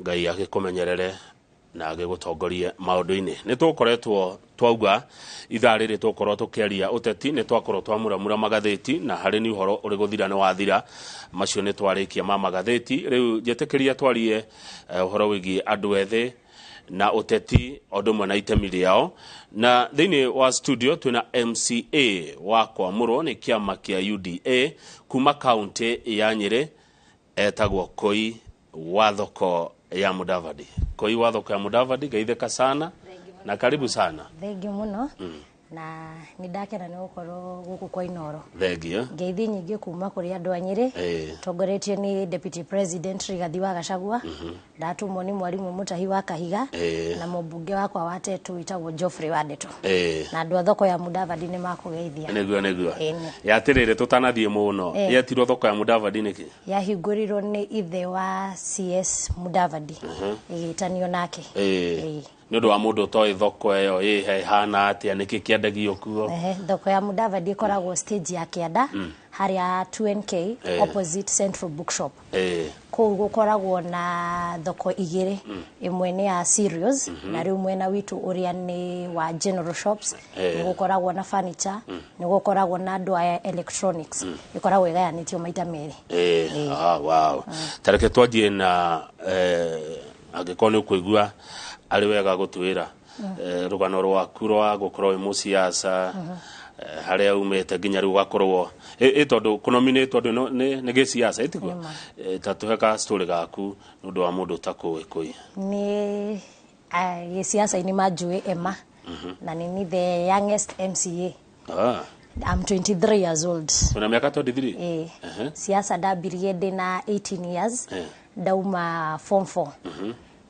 Ngai agĩkũmenyerere na agĩgũtongorie maũndũ-inĩ. Nĩ tũkoretwo twauga ithaa rĩrĩ tũkorwo tũkĩaria ũteti, nĩ twakorwo twamũramura magathĩti, na harĩ nĩ ũhoro ũrĩ gũthira nĩ wathira, macio nĩ twarĩkia ma magathĩti. Rĩu njĩtĩkĩria twarie ũhoro wĩgiĩ andũ ethĩ na ũteti o ũndũ ũmwe na itemi rĩao. Na thĩinĩ wa studio twĩna MCA wa kwamũrwo nĩ kĩama kĩa UDA kuma kaunti ya Nyĩrĩ, etagwo Koi wa thoko ya Mudavadi. Koi wa thoko ya Mudavadi, geithĩka sana na karibu sana. Thengiũ mũno, na nĩ ndakena nĩ gũkorwo gũkũ kwa Inoro. Thengio. Ngeithi nyingĩ kuma kũrĩ andũ a Nyĩrĩ, tongoretio nĩ Deputy President Rigathi wa Gachagua, ndatũmwo nĩ mwarimũ Mũtahi wa Kahiga na mũmbunge wakwa wa Tetu wĩtagwo Geoffrey Wandeto, na andũ a thoko ya Mudavadi nĩ makũgeithia. Nĩguo. Ĩni. Yatĩrĩrĩ, tũtanathiĩ mũno, yetirwo thoko ya Mudavadi nĩkĩ? Yahingũrirwo nĩ ithe wa CS Mudavadi, ĩgĩtanio nake. Nĩ ũndũ wa mũndũ ũtoĩ thoko ĩyo ĩhe ĩhana atĩa, nĩkĩ kĩendagio kuo? Ehe, thoko ya Mudavadi ĩkoragwo stage ya kĩanda harĩa 2NK, opposite Central Bookshop. Kũu gũkoragwo na thoko igĩrĩ, ĩmwe nĩ ya cereals, na rĩu mwena witũ ũrĩa nĩ wa general shops. Nĩ gũkoragwo na furniture, nĩ gũkoragwo na andũ a electronics. Ĩkoragwo ĩgayanĩtio maita merĩ. Ah, wow. Tareke twanjie na angĩkorwo nĩ ũkũigua arĩ wega gũtwĩra rũgano rwaku rwa gũkorwo wĩ mũciaca, harĩa umĩte nginya rĩu ũgakorwo ĩ tondũ kũnominĩtwo andũ nĩ gĩciaca ĩtiguo. Ta tũhe ka story gaku nĩ ũndũ wa mũndũ ũtakũĩ kũi. Nĩ gĩciaca-inĩ manjũĩ Emma, na nĩ ni the youngest MCA. I'm 23 years old. Una mĩaka 23? Eh. Siasa ndambirie ndĩna 18 years. Ndauma form 4,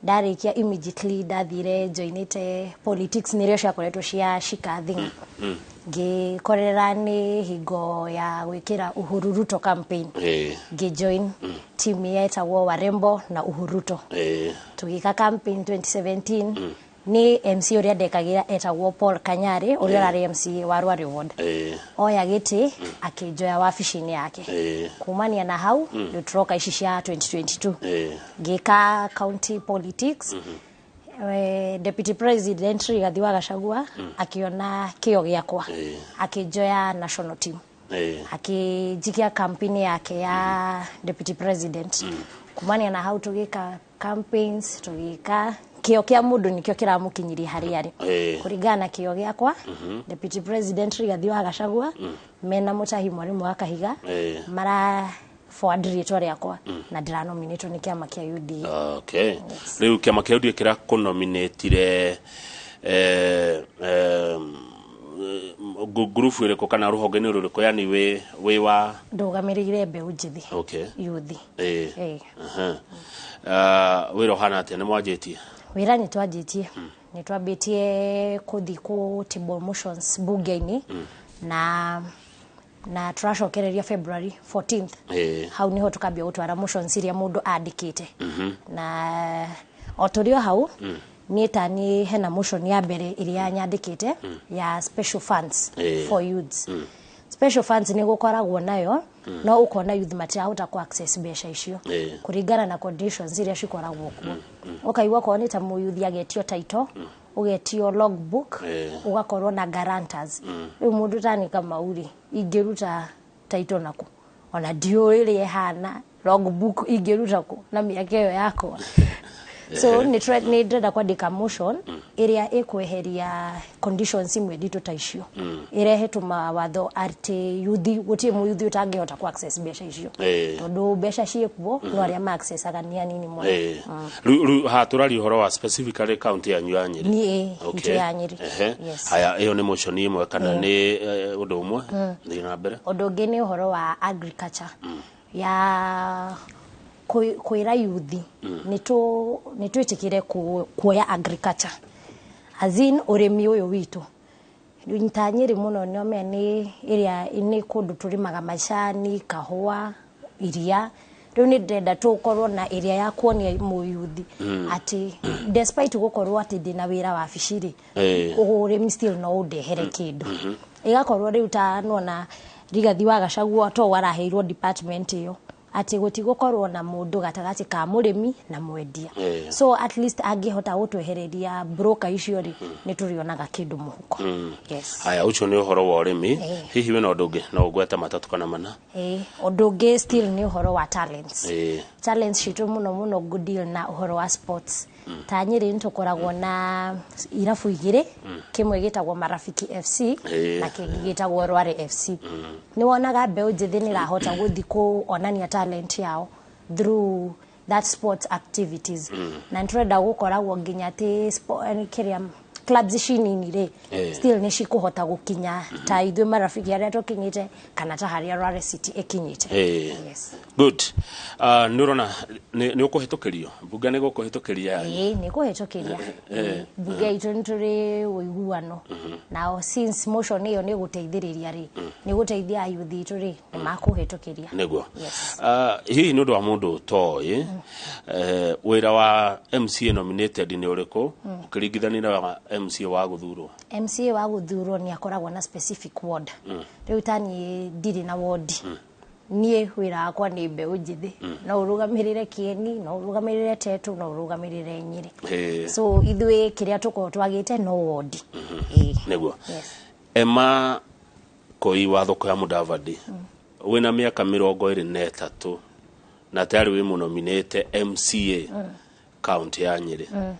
ndarĩkia immediately ndathire joinĩte politics, nĩrĩo ciakoretwo cia Shika Thing. Ngĩkorera nĩ hingo ya gwĩkĩra Uhuru Ruto campaign, ngĩjoin team yetagwo Warembo na Uhuruto. Tũgĩka campaign 2017 nĩ MC ũrĩa ndekagĩra etagwo Paul Kanyari, ũrĩa ũrarĩ MC wa Rwari Ward. Oya gĩtĩ akĩnjoya wabici-inĩ yake. Kumania na hau rĩu tũroka ici cia 2022, ngĩka county politics. Deputy President Rigathi wa Gachagua akĩona kĩo gĩakwa, akĩnjoya national team, akĩnjikia campaign yake ya deputy president. Kumania na hau tũgĩka campaigns, tũgĩka kĩo kĩa mũndũ nĩkĩo kĩramũkinyirie harĩa arĩ. Kũringana na kĩo gĩakwa, Deputy President Rigathi wa Gachagua mena Mũtahi mwarimũ wa Kahiga mara forward rĩtwa rĩakwa na ndĩranominĩtwo nĩ kĩama kĩa UDA. Okay, rĩu kĩama kĩa UDA kĩrakũnominĩtire ngurubu ĩrĩkũ kana rũhonge-inĩ rũrĩkũ, yani wĩ wa? Ndũgamĩrĩire mbeũ njĩthĩ, youth. Aha. Wĩra ũhana atĩa, nĩ mwanjĩtie? Wĩra nĩ twanjĩtie, nĩ twambĩtie kũthiĩ kũ table motions bunge-inĩ, na tũracokereria February 14th. Hau niho tukambia gũtwara motions iria mũndũ andĩkĩte, na o tũrĩ o hau niĩ ta niĩ hena motion ya mbere ĩrĩa nyandĩkĩte ya special funds for youths. Special funds nĩ gũkoragwo nayo, no ũkona youth matirahota ku access mbeca icio kũringana na conditions iria cikoragwo kuo. Ũkaigua okorwo nĩ ta mũyuthi agetio title, ũgetio logbook, ũgakorwo na guarantors. Rĩu mũndũ tani Kamau rĩ, ingĩruta title naku ona ndiũĩ ũrĩa ĩhana, logbook ingĩruta kũ na mĩaka ĩyo yakwa? So nĩ ndĩrenda kwandĩka motion ĩrĩa ĩkweheria conditions imwe nditũ ta icio, ĩrehe tũmawatho atĩ yuthi, gũtirĩ mũyuthi ũtangĩhota ku access mbeca icio, tondũ mbeca ciĩkuo no arĩa ma accessaga nĩ anini mũno. Rĩu haha tũraria ũhoro wa specifically county yanyu ya Nyĩrĩ? Niĩ itũ ya Nyĩrĩ. Yes. Haya, ĩyo nĩ motion ĩmwe kana nĩ ũndũ ũmwe? Thiĩ na mbere. Ũndũ ũngĩ nĩ ũhoro wa agriculture, ya kwĩra yuthi nĩ twĩtĩkĩre kuoya agriculture, as in ũrĩmi ũyũ witũ ta Nyĩrĩ mũno. Nĩomea nĩ ĩrĩa nĩ kũndũ tũrĩmaga macani, kahũa, iria. Rĩu nĩ ndĩrenda tũkorwo na ĩrĩa ya kuonia mũyuthi atĩ despite gũkorwo atĩ ndĩna wĩra wabici rĩ, ũrĩmi still no ũndehere kĩndũ. Ĩgakorwo rĩu ta nona Rigathi wa Gachagua to araheirwo department ĩyo. Atĩ gũtigũkorwo na mũndũ gatagatĩ ka mũrĩmi na mwendia. So at least angĩhota gũtwehereria broker icio rĩ, nĩ tũrĩonaga kĩndũ mũhuko. Yes. Haya, ũcio nĩ ũhoro wa ũrĩmi. Hihi wĩna ũndũ ũngĩ no ũgwete matatũ kana mana? Ĩĩ, ũndũ ũngĩ still nĩ ũhoro wa talents. Talents citũ mũno mũno good deal na ũhoro wa sports. Ta Nyĩrĩ nĩ tũkoragwo na irabu igĩrĩ, kĩmwe gĩtagwo Marafiki FC na kĩngĩ gĩtagwo Rware FC. Nĩ wonaga mbeũ njĩthĩ nĩ ĩrahota gũthiĩ kuonania talent yao through that sports activities, na nĩ tũrenda gũkoragwo nginya atĩ kĩrĩa clubs ici nini rĩ, still nĩ cikũhota gũkinya ta ithuĩ Marafiki arĩa tũkinyĩte kana ta harĩa Rware City ĩkinyĩte. Yes. Good. Nĩ ũrona nĩ ũkũhĩtũkĩrio mbunge, nĩ gũkũhĩtũkĩria yanyu? Ĩĩ, nĩ kũhĩtũkĩria mbunge itũ, nĩ tũrĩ ũiguano nao. Since motion ĩyo nĩ gũteithĩrĩria rĩ, nĩ gũteithia ayuthi itũ rĩ, nĩ makũhĩtũkĩria. Nĩguo. Yes. Hihi nĩ ũndũ wa mũndũ ũtoĩ, wĩra wa MCA nominated nĩ ũrĩkũ ũkĩringithania na wa MCA wa gũthurwo? MCA wa gũthurwo nĩ akoragwo na specific ward. Rĩu ta niĩ ndirĩ na ward. Niĩ wĩra wakwa nĩ mbeũ njĩthĩ. No ũrũgamĩrĩre Kĩeni, no ũrũgamĩrĩre Tetu, no ũrũgamĩrĩre Nyĩrĩ. So ithuĩ kĩrĩa tũkoragwo twagĩte no ward. Ĩĩ. Nĩguo. Yes. Emma Koi wa thoko ya Mudavadi, wĩna mĩaka 23 na tayari wĩ mũnominate MCA county ya Nyĩrĩ,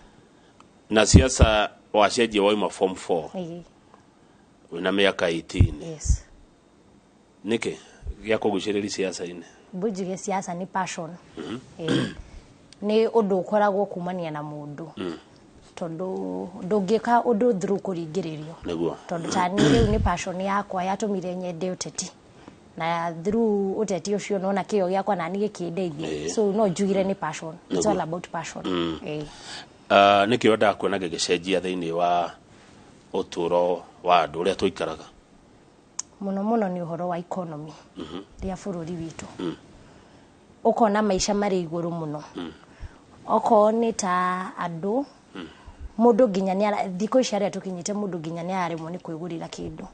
na siasa wacenjia wauma form 4, wĩna mĩaka 18. Yes. Nĩkĩ gĩa kũgucĩrĩria siasa-inĩ? Mbunjuge siasa nĩ passion. Ĩĩ. Nĩ ũndũ ũkoragwo kumania na mũndũ, tondũ ndũngĩka ũndũ through kũringĩrĩrio. Tondũ ta niĩ rĩu nĩ passion yakwa yatũmire nyende ũteti, na through ũteti ũcio nona kĩo gĩakwa na niĩ gĩkĩndeithia. So no njugire nĩ passion. It's all about passion. Ĩĩ. Nĩkĩ wendaga kuona gĩgĩcenjia thĩinĩ wa ũtũũro wa andũ ũrĩa tũikaraga? Mũno mũno nĩ ũhoro wa economy rĩa bũrũri witũ. Ũkona maica marĩ igũrũ mũno, okorwo nĩ ta andũ, mũndũ nginya nĩ thikũ ici arĩa tũkinyĩte, mũndũ nginya nĩ araremwo nĩ kwĩgũrĩra kĩndũ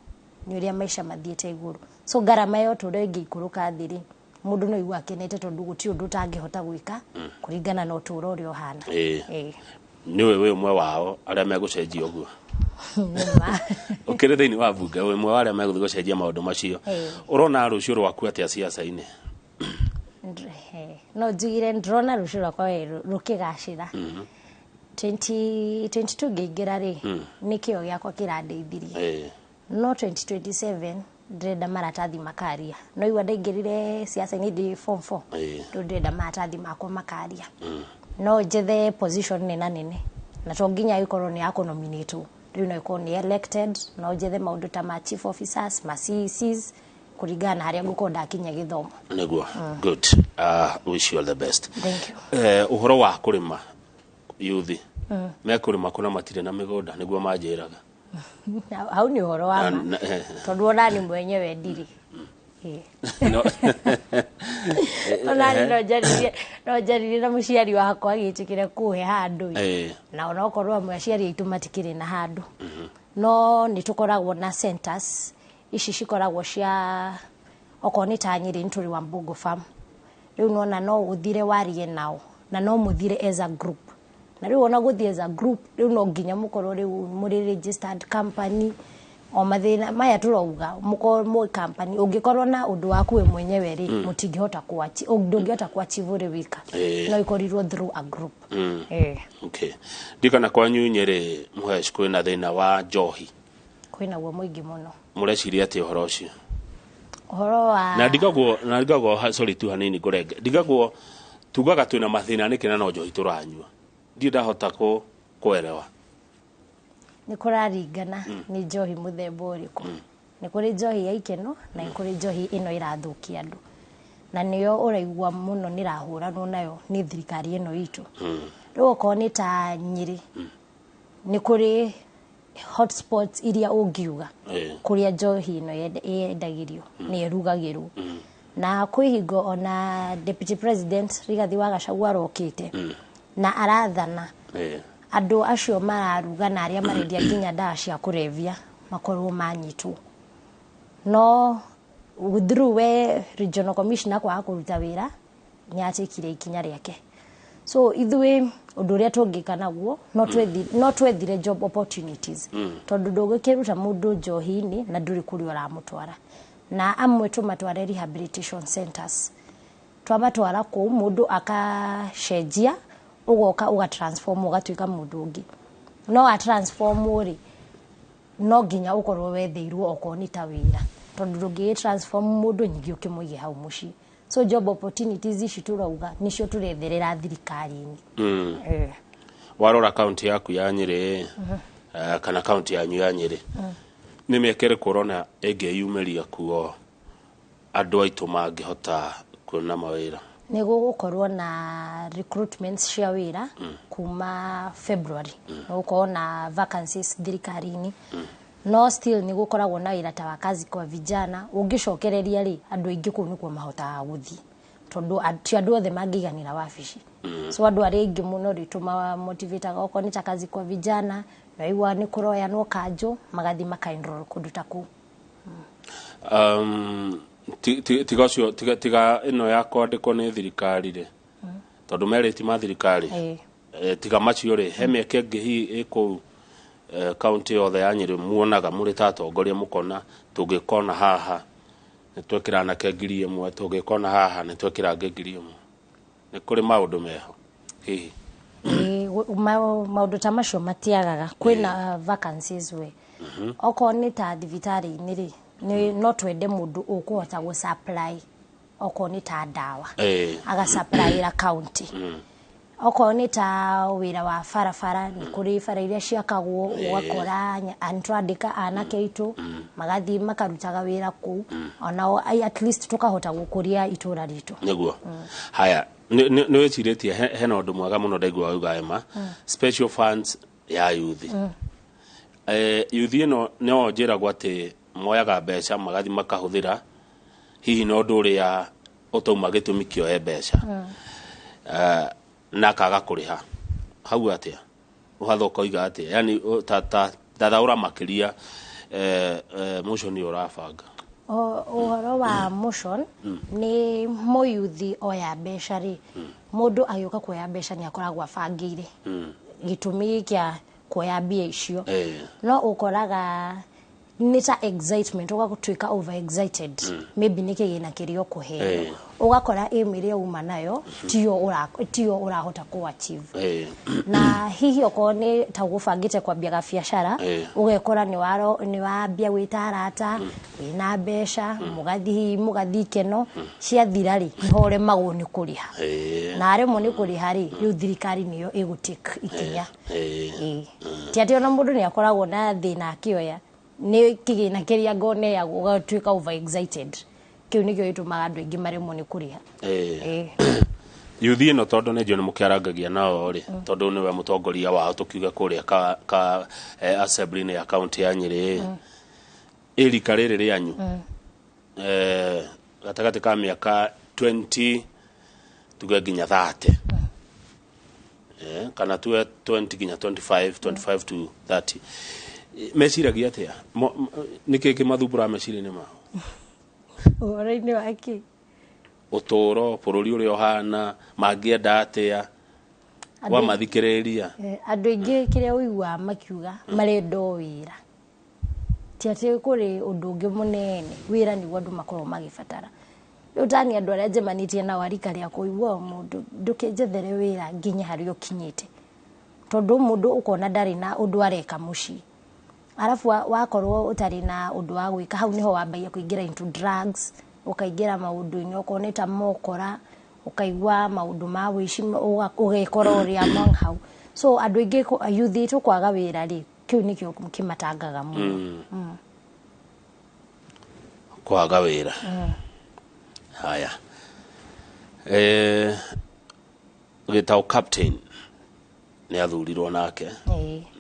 nĩ ũrĩa maica mathiĩte igũrũ. So ngarama ya ũtũũro ĩngĩikũrũka thĩ rĩ, mũndũ no igua akenete, tondũ gũtirĩ ũndũ ũtangĩhota gwĩka kũringana na ũtũũro ũrĩa ũhana. Ĩĩ. Nĩwe wĩ ũmwe wao arĩa megũcenjia ũguo? Nĩma. Ũkĩrĩ thĩinĩ wa mbunge, wĩ ũmwe wa arĩa megũthiĩ gũcenjia maũndũ macio. Ũrona rũciũ rwaku atĩa siasa-inĩ? No njugire ndĩrona rũciũ rwakwa we rũkĩgacĩra. 2022 ngĩingĩra rĩ, nĩ kĩo gĩakwa kĩrandeithirie. No 2027 ndĩrenda maratathi makaria. No igua ndaingĩrire siasa-inĩ ndĩ form 4. Rĩu ndĩrenda maratathi makwa makaria, no njethe position nena nene, na to nginya ĩkorwo nĩ ya kũnominatwo. Rĩu no ĩkorwo nĩ elected, no njethe maũndũ ta ma chief officers, ma CECs, kũringana na harĩa ngũkorwo ndakinya gĩthomo. Nĩguo. Good. Wish you all the best. Thank you. Ũhoro wa kũrĩma, yuthi mekũrĩma kũna matirĩ na mĩgũnda, nĩguo manjĩraga. Hau nĩ ũhoro wa ma, tondũ ona ni mwenyewe ndirĩ. Ĩĩ. Ona ni no njaririe na mũciari wakwa agĩtĩkĩre kũhe handũ ĩ. Na onokorwo amwe aciari aitũ matikĩrĩ na handũ, no nĩ tũkoragwo na centers ici cikoragwo cia, okorwo nĩ ta Nyĩrĩ nĩ tũrĩ wa Mbungo Farm. Rĩu nona no ũthire warie nao na no mũthire as a group, na rĩu ona gũthiĩ as a group, rĩu no nginya mũkorwo rĩu mũrĩ registered company. O mathĩna maya tũrauga mũkorwo mwĩ company, ũngĩkorwo na ũndũ waku we mwenyewe rĩ, mũtingĩhota ndũngĩhota kũ-achieve ũrĩ wika. No ĩkorirwo through a group. Okay, ndikana kwanyu Nyĩrĩ Mũhesh kwĩna thĩna wa njohi? Kwĩnaguo mũingĩ mũno. Mũreciria atĩ ũhoro ũcio? Ũhoro wa Na ndigagwo sorry tu hanini ngũrenge, ndigagwo tugaga twĩna mathĩna nĩkĩ na no njohi tũranyua? Ndirĩ ndahota kũerewa. Nĩ kũraringana nĩ njohi mũthemba ũrĩkũ. Nĩ kũrĩ njohi ya ikeno na nĩ kũrĩ njohi ĩno ĩrathũkia andũ, na nĩyo ũraigua mũno nĩ ĩrahũranwo nayo nĩ thirikari ĩno itũ. Rĩu okorwo nĩ ta Nyĩrĩ, nĩ kũrĩ hotspots iria ũngiuga kũrĩa njohi ĩno yendagĩrio nĩ ĩrugagĩrwo, na kwĩ hingo ona Deputy President Rigathi wa Gachagua arokĩte na arathana andũ acio mararuga na arĩa marendia nginya ndawa cia kũrebia makorwo manyitwo. No through we regional commissioner kwaga kũruta wĩra. Nĩ atekire ikinya rĩake. So ithuĩ ũndũ ũrĩa tũngĩka naguo, no twethire job opportunities, tondũ ndũgĩkĩruta mũndũ njohi-inĩ na ndũrĩ kũrĩa ũramũtwara. Na amwe tũmatware rehabilitation centers. Twamatwara kũu, mũndũ akacenjia, ũgoka ũgatransform, ũgatuĩka mũndũ ũngĩ. No atransform rĩ, no nginya ũkorwo wetheirwo okorwo nĩ ta wĩra, tondũ ndũngĩgĩ transform mũndũ nyingĩ ũkĩmũige hau mũciĩ. So job opportunities ici tũrauga nĩcio tũretherera thirikari-inĩ. Warora kaunti yaku ya Nyĩrĩ, kana kaunti yanyu ya Nyĩrĩ, nĩ mĩeke ĩrĩkũ ũrona ĩngĩyumĩria kuo andũ aitũ mangĩhota kuona mawĩra? Nĩ gũgũkorwo na recruitments cia wĩra kuma February. Nĩ gũkorwo na vacancies thirikari-inĩ, no still nĩ gũkoragwo na wĩra ta wa kazi kwa vijana. Ũngĩcokereria rĩ, andũ aingĩ kũu nĩkuo mahotaga gũthiĩ, tondũ ti andũ othe mangĩiganĩra wabici. So andũ arĩa aingĩ mũno rĩ, tũmamotivataga okorwo nĩ ta kazi kwa vijana, naigua nĩ kũroyanwo kanjũ, magathiĩ maka-enroll kũndũ ta kũu. Tiga ũcio, tiga ĩno ya kwandĩkwo nĩ thirikari rĩ, tondũ merĩti ma thirikari. Tiga macio rĩ, he mĩeke ĩngĩ hihi ĩ kũu kaunti yothe ya Nyĩrĩ muonaga mũrĩ ta atongoria, mũkona tũngĩkona haha nĩ twekĩra anake 1,000, tũngĩkona haha nĩ twekĩra angĩ 1,000? Nĩ kũrĩ maũndũ meho hihi? Ĩĩ, maũndũ ta macio matiagaga. Kwĩna vacancies we, okorwo nĩ ta thibitarĩ-inĩ rĩ, no twende mũndũ ũkũhota gũ supply okorwo nĩ ta ndawa, agasupplyĩra county. Okorwo nĩ ta wĩra wa barabara, nĩ kũrĩ bara iria ciakagwo, ũgakora nĩtwandĩka anake aitũ magathiĩ makarutaga wĩra kũu, onao at least tũkahota gũkũria itũra ritũ. Nĩguo. Haya, nĩ wĩcirĩtie hena ũndũ mwega mũno ndaigua wauga, Emma, special funds ya yuthi. Yuthi ĩno no njĩragwo atĩ moyaga mbeca magathiĩ makahũthĩra hihi na ũndũ ũrĩa ũtauma gĩtũmi kĩoe mbeca, na akaga kũrĩha. Hau atĩa ũhatha ũkoiga atĩa? Yani ta thathaũra makĩria motion ĩyo ũrabanga. Ũhoro wa motion nĩ mũyuthi oya mbeca rĩ, mũndũ agĩũka kuoya mbeca nĩ akoragwo abangĩire gĩtũmi kĩa kuoya mbia icio. No ũkoraga nĩ ta excitement, ũgatuĩka over excited, maybe nĩ kĩgĩna kĩrĩa ũkũheo. Ũgakora aim ĩrĩa uma nayo tiyo ũrahota kũ achieve. Na hihi okorwo nĩ ta ũgũbangĩte kwambia gabiacara, ũgekora nĩ wambia gwĩta arata wĩna mbeca, mũgathiĩ mũgathiĩ ikeno, ciathira rĩ, nĩho ũremagwo nĩ kũrĩha. Na aremwo nĩ kũrĩha rĩ, rĩu thirikari nĩyo ĩgũtake ikinya. Ĩĩ. Ti atĩ ona mũndũ nĩ akoragwo na thĩna akĩoya, nĩ kĩgĩna kĩrĩa ngoneagwo, ũgatuĩka over excited. Kĩu nĩkĩo gĩtũmaga andũ aingĩ maremwo nĩ kũrĩha. Ĩĩ. Yuthi ĩno, tondũ nĩ njũĩ nĩ mũkĩarangagia nao rĩ, tondũ nĩwe mũtongoria wao, tũkiuge kũrĩa ka assembly-inĩ ya kaunti ya Nyĩrĩ, ĩrika rĩrĩ rĩanyu, gatagatĩ ka mĩaka 20 tuge nginya 30, kana tuge 20 nginya 25, 25 to 30, meciragia atĩa? Nĩkĩ kĩmathumbũraga meciria-inĩ mao? Ũhoro-inĩ wa kĩ? Ũtũũro, bũrũri ũrĩa ũhana, mangĩenda atĩa wamathikĩrĩria? Andũ aingĩ kĩrĩa ũiguaga makiuga, marenda o wĩra. Ti atĩ kũrĩ ũndũ ũngĩ mũnene, wĩra nĩguo andũ makoragwo magĩbatara. Rĩu tani andũ arĩa njemanĩtie nao a rika rĩakwa, ũiguaga mũndũ, ndũkĩnjethere wĩra nginya harĩa ũkinyĩte, tondũ mũndũ ũkona ndarĩ na ũndũ areka mũciĩ. Arabu wakorwo ũtarĩ na ũndũ wa gwĩka, hau nĩho wambagia kũingĩra into drugs, ũkaingĩra maũndũ-inĩ okorwo nĩ ta mokora, ũkaigua maũndũ ma wĩici, ũgekora ũrĩ among hau. So andũ aingĩ youth aitũ kwaga wĩra rĩ, kĩu nĩkĩo kĩmatangaga mũno. Kwaga wĩra. Haya, gĩtao captain nĩ athurirwo nake.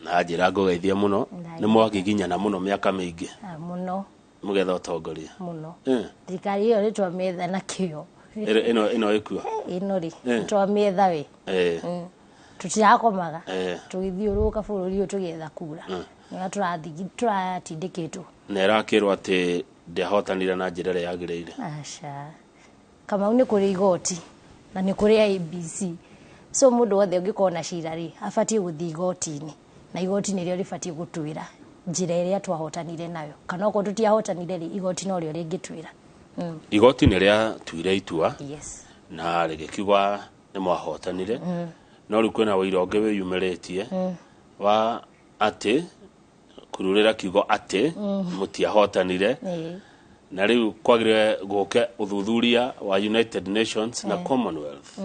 Na njĩra ngũgeithia mũno. Nĩ mwagiginyana mũno mĩaka mĩingĩ. Ah, mũno. Mũgetha ũtongoria. Mũno. Thirikari ĩyo nĩ twamĩetha na kĩo. Ĩno ĩkuo. Ĩno rĩ, twamĩetha we. Tũtirakomaga tũgĩthiũrũrũka bũrũri ũyũ tũgĩetha kura, nĩga tũratindĩkĩtwo. Na ĩrakĩrwo atĩ ndĩahotanire na njĩra ĩrĩa yagĩrĩire. Aca, Kamau, nĩ kũrĩ igoti. Na nĩ kũrĩ IEBC. So mũndũ wothe ũngĩkorwo na cira rĩ, abatiĩ gũthiĩ igoti-inĩ, na igoti nĩrĩo rĩbatiĩ gũtwĩra njĩra ĩrĩa twahotanire nayo, kana okorwo tũtiahotanire rĩ, igoti norĩo rĩngĩtwĩra. Igoti nĩ rĩatuire itua Yes. na rĩgĩkiuga nĩ mwahotanire, no rĩu kwĩna ũira ũngĩ wĩyumĩrĩtie wa atĩ kururĩra kiugo atĩ mũtiahotanire, na rĩu kwagĩrĩire gũke ũthuthuria wa United Nations na Commonwealth.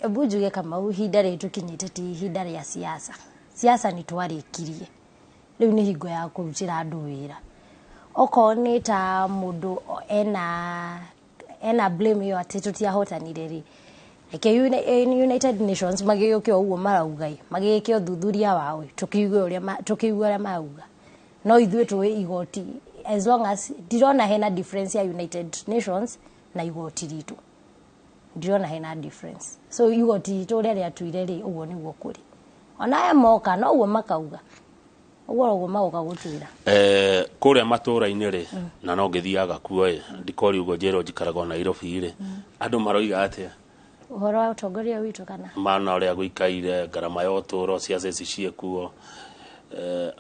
Ebu njuge, Kamau, ihinda rĩrĩ tũkinyĩte ti ihinda rĩa siasa. Siasa nĩ twarĩkirie, rĩu nĩ hingo ya kũrutĩra andũ wĩra. Okorwo nĩ ta mũndũ ena blame ĩyo atĩ tũtiahotanire rĩ, reke United Nations magĩũke o ũguo marauga ĩ, magĩke ũthuthuria wao ĩ, tũkĩigue ũrĩa marauga. No ithuĩ tũĩ igoti, as long as ndirona hena difference ya United Nations na igoti ritũ, ndirona hena difference. So igoti ritũ ũrĩa rĩatuire rĩ, ũguo nĩguo kũrĩ. Ona aya moka noguo makauga ũguo noguo magoka gũtwĩra. Kũrĩa matũũra-inĩ rĩ, na no ngĩthiaga kuo ĩ, ndikori ũguo njĩrwo njikaraga o Nairobi rĩ, andũ maroiga atĩa? Ũhoro wa ũtongoria witũ kana? Mana ũrĩa gũikaire, ngarama ya ũtũũro, ciaca ici ciĩkuo,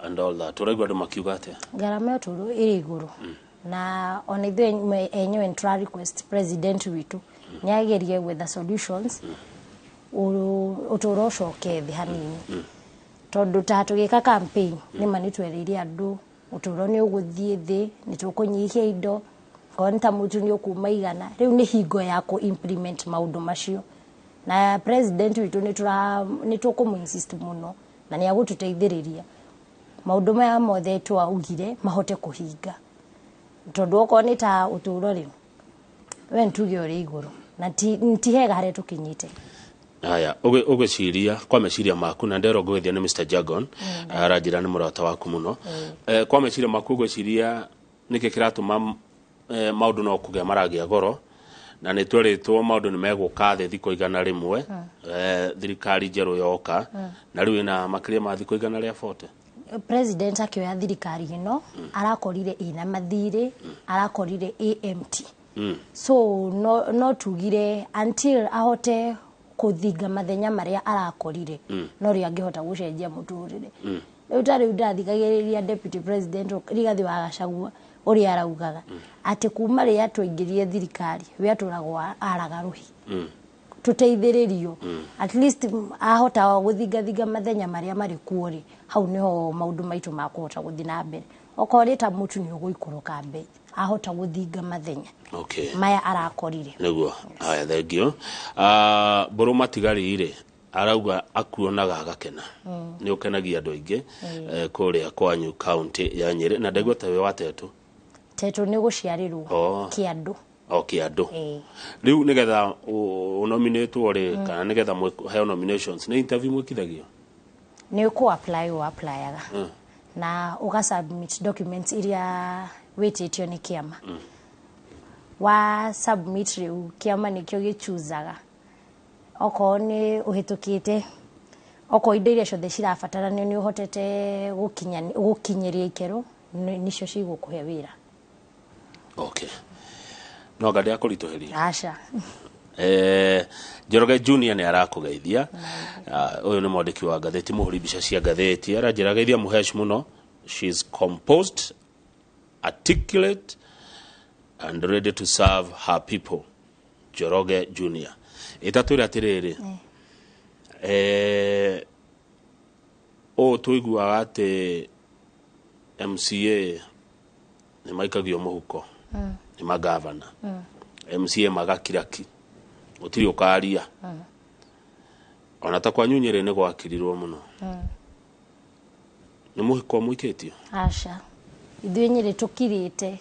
and all that, ũraigua andũ makiuga atĩa? Ngarama ya ũtũũro ĩrĩ igũrũ, na ona ithuĩ enyewe nĩ tũra request president witũ nĩ agerie gwetha solutions ũtũũro ũcoke thĩ hanini, tondũ ta tũgĩka campaign nĩma nĩ twereire andũ ũtũũro nĩ ũgũthiĩ thĩ, nĩ tũkũnyihia indo, korwo nĩ ta mũtu nĩ ũkuma 100. Rĩu nĩ hingo ya kũ implement maũndũ macio, na president witũ nĩ tũkũmũ insist mũno na nĩ agũtũteithĩrĩria maũndũ maya mothe twaugire mahote kũhinga, tondũ okorwo nĩ ta ũtũũro rĩ, we nĩ tuge ũrĩ igũrũ na ti hega harĩa tũkinyĩte. Haya, ũgĩciria kwa meciria maku, na nderwo ngũgĩthia nĩ Mr Jagon, aranjĩra nĩ mũrata waku mũno. Kwa meciria maku ũgwĩciria nĩkĩ kĩratũma maũndũ no kũgĩa maragĩa goro, na nĩ twerĩtwo maũndũ nĩ megũka thĩ thikũ 100 thirikari njerũ yoka, na rĩu ĩna makĩria ma thikũ 140? President akĩoya thirikari ĩno arakorire ĩna mathirĩ, arakorire AMT. So no tugire until ahote kũthinga mathenya marĩa arakorire, no rĩo angĩhota gũcenjia mũtũrĩre. Rĩu ta rĩu ndathikagĩrĩria deputy president Rigathĩ wa Gachagua ũrĩa araugaga atĩ kuma rĩrĩa twaingĩrire thirikari we atũragwo araga rũhi, tũteithĩrĩrio at least ahota gũthingathinga mathenya marĩa marĩ kuo rĩ, hau nĩho maũndũ maitũ makũhota gũthiĩ na mbere. Okorwo nĩ ta mũtu nĩ ũgũikũrũka mbei ahota gũthinga mathenya maya arakorire. Nĩguo. Haya, thengio. Mbũrũ matigari rĩ, arauga akuonaga agakena, nĩ ũkenagia andũ aingĩ kũrĩa kwanyu kaunti ya Nyĩrĩ, na ndaigua ta wĩ wa Tetũ. Tetũ nĩ gũciarĩrwo. Oh. Kĩandũ. O kĩandũ. Ĩĩ. Rĩu nĩgetha ũnominĩtwo rĩ, kana nĩgetha heo nominations, nĩ interview mwĩkithagio? Nĩ kũ apply ũ applyaga na ũga submit documents iria wĩtĩtio nĩ kĩama. Wa submit, rĩu kĩama nĩkĩo gĩchuzaga okorwo nĩ ũhĩtũkĩte, okorwo indo iria ciothe cirabataranio nĩ ũhotete gũkinyĩria ikĩro, nĩcio cigũkũhe wĩra. Okay, no anga ndĩakũritũhĩria? Aca. Njoroge Junior nĩ arakũgeithia. Ũyũ nĩ mwandĩki wa ngathĩti, mũhũri mbica cia ngathĩti. Aranjĩra geithia Mũhesh mũno. She is composed, articulate and ready to serve her people. Njoroge Junior, ĩtatwĩra atĩrĩrĩ, ũũ tũiguaga atĩ MCA nĩ maikagio mũhuko nĩ magavana, MCA magakiraki, gũtirĩ ũkaria. Ona ta kwanyu Nyĩrĩ nĩ gwakirirwo mũno, nĩ mũhiko mũikĩtio? Aca, ithuĩ Nyĩrĩ tũkirĩte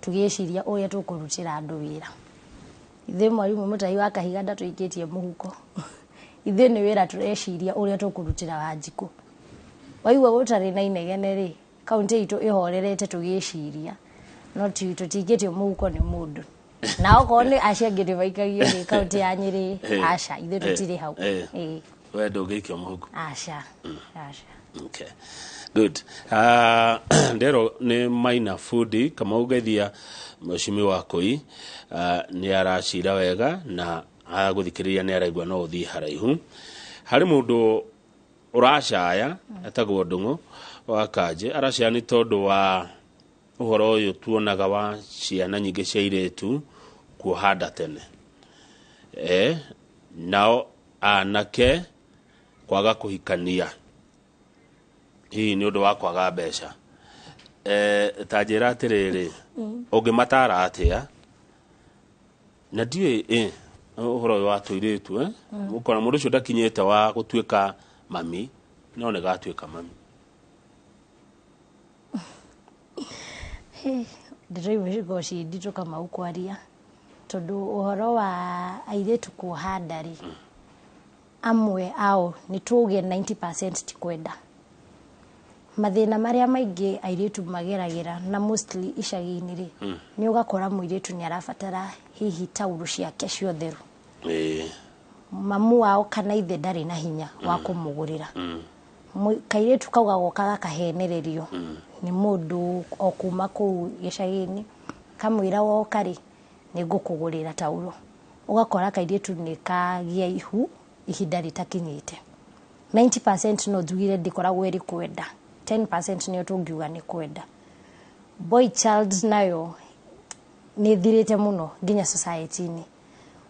tũgĩciria ũrĩa tũkũrutĩra andũ wĩra. Ithuĩ mwarimũ Mũtahi wa Kahiga ndatũikĩtie mũhuko. Ithuĩ nĩ wĩra tũreciria ũrĩa tũkũrutĩra Wanjikũ. Waigua gũtarĩ na inegene rĩ, kaunti itũ ĩhorerete tũgĩciria, no ti tũtikĩtio mũhuko nĩ mũndũ, na okorwo nĩ acio angĩ nĩ maikagio rĩ, kaunti ya Nyĩrĩ, aca, ithuĩ tũtirĩ hau. We ndũngĩikio mũhuko? Aca, aca. Okay. Good. Ndero nĩ Maina Fundi Kamau Geithia, mheshimiwa Koi, nĩ aracira wega na agũthikĩrĩria nĩ araigua no ũthiĩ haraihu. Harĩ mũndũ ũracaya etagwo Ndung'u wa Kanjĩ, aracaya nĩ tondũ wa ũhoro ũyũ tuonaga wa ciana nyingĩ cia airĩtu kuoha nda tene, nao anake kwaga kũhikania hihi nĩ ũndũ wa kwaga mbeca. Ta njĩra atĩrĩrĩ, ũngĩmatara atĩa? Na ndiũĩ ũhoro ũyũ wa tũirĩtu, ũkona mũndũ ũcio ndakinyĩte wa gũtuĩka mami, no nĩ gatuĩka mami. Ndeto imwe cikoragwo ciĩ nditũ Kamau kwaria, tondũ ũhoro wa airĩtu kuoha nda rĩ, amwe ao nĩ tuge 90% ti kwenda. Mathĩna marĩa maingĩ airĩtu mageragĩra na mostly icagi-inĩ rĩ, nĩ ũgakora mũirĩtu nĩ arabatara hihi taurũ ciake cia ũtheru. Mamu wao kana ithe ndarĩ na hinya wa kũmũgũrĩra. Kairĩtu kau gagoka gakahenererio nĩ mũndũ o kuma kũu gĩcagi-inĩ, kamwĩra woka rĩ, nĩ ngũkũgũrĩra taurũ. Ũgakora kairĩtu nĩ kagĩa ihu ihinda rĩtakinyĩte. 90% no njugire ndĩkoragwo ĩrĩ kwenda, 10% nĩyo tũngiuga nĩ kwenda. Boy child nayo nĩ ĩthirĩte mũno nginya society-inĩ.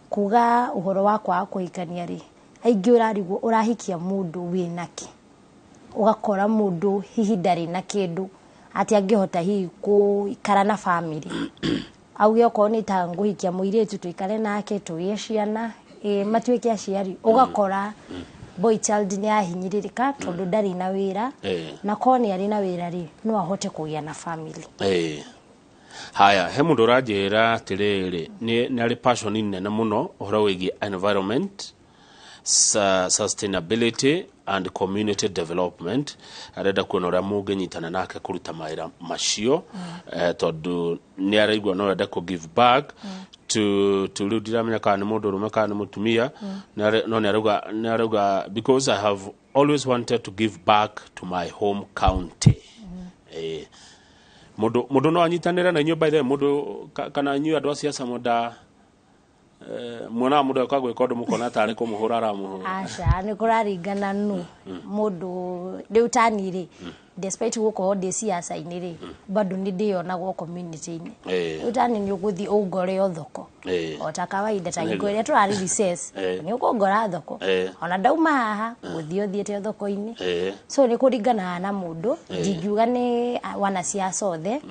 Kuga ũhoro wa kwaga kũhikania rĩ, aingĩ ũrarigwo ũrahikia mũndũ wĩna kĩ. Ũgakora mũndũ hihi ndarĩ na kĩndũ atĩ angĩhota hihi gũikara na family. Auge okorwo nĩ ta ngũhikia mũirĩtu tũikare nake tũgĩe ciana, matuĩke aciari. Ũgakora boy child nĩ ahinyĩrĩrĩka tondũ ndarĩ na wĩra, na korwo nĩ arĩ na wĩra rĩ, no ahote kũgĩa na family. Haya, he mũndũ ũranjĩra atĩrĩrĩ, nĩ arĩ passion nene mũno ũhoro wĩgiĩ environment, sustainability and community development. Arenda kuona ũrĩa mũngĩnyitana nake kũruta mawĩra macio, tondũ nĩ araigua no ende kũ give back to rĩu ndiramenya kana nĩ mũndũ ũrũme kana nĩ mũtumia, no nĩ arauga because I have always wanted to give back to my home county. Mũndũ no anyitanĩre na inyuĩ, by the way, mũndũ kana inyuĩ andũ a siasa mwenda, muonaga mũndũ eka gwĩka ũndũ mũkona tarĩ kũmũhũra aramũhũra? Aca, nĩ kũraringana nu mũndũ. Rĩu tani rĩ, despite gũkorwo ndĩ siasa-inĩ rĩ, bado nĩ ndĩyonagwo community-inĩ. Rĩu tani nĩ ũgũthiĩ ũngore o thoko o ta kawaida, ta hingo ĩrĩa tũrarĩ recess, nĩ ũkũngora thoko. Ona ndauma haha gũthiĩ ũthiĩte o thoko-inĩ. So nĩ kũringanaga na mũndũ, ndingiuga nĩ wanasiasa othe,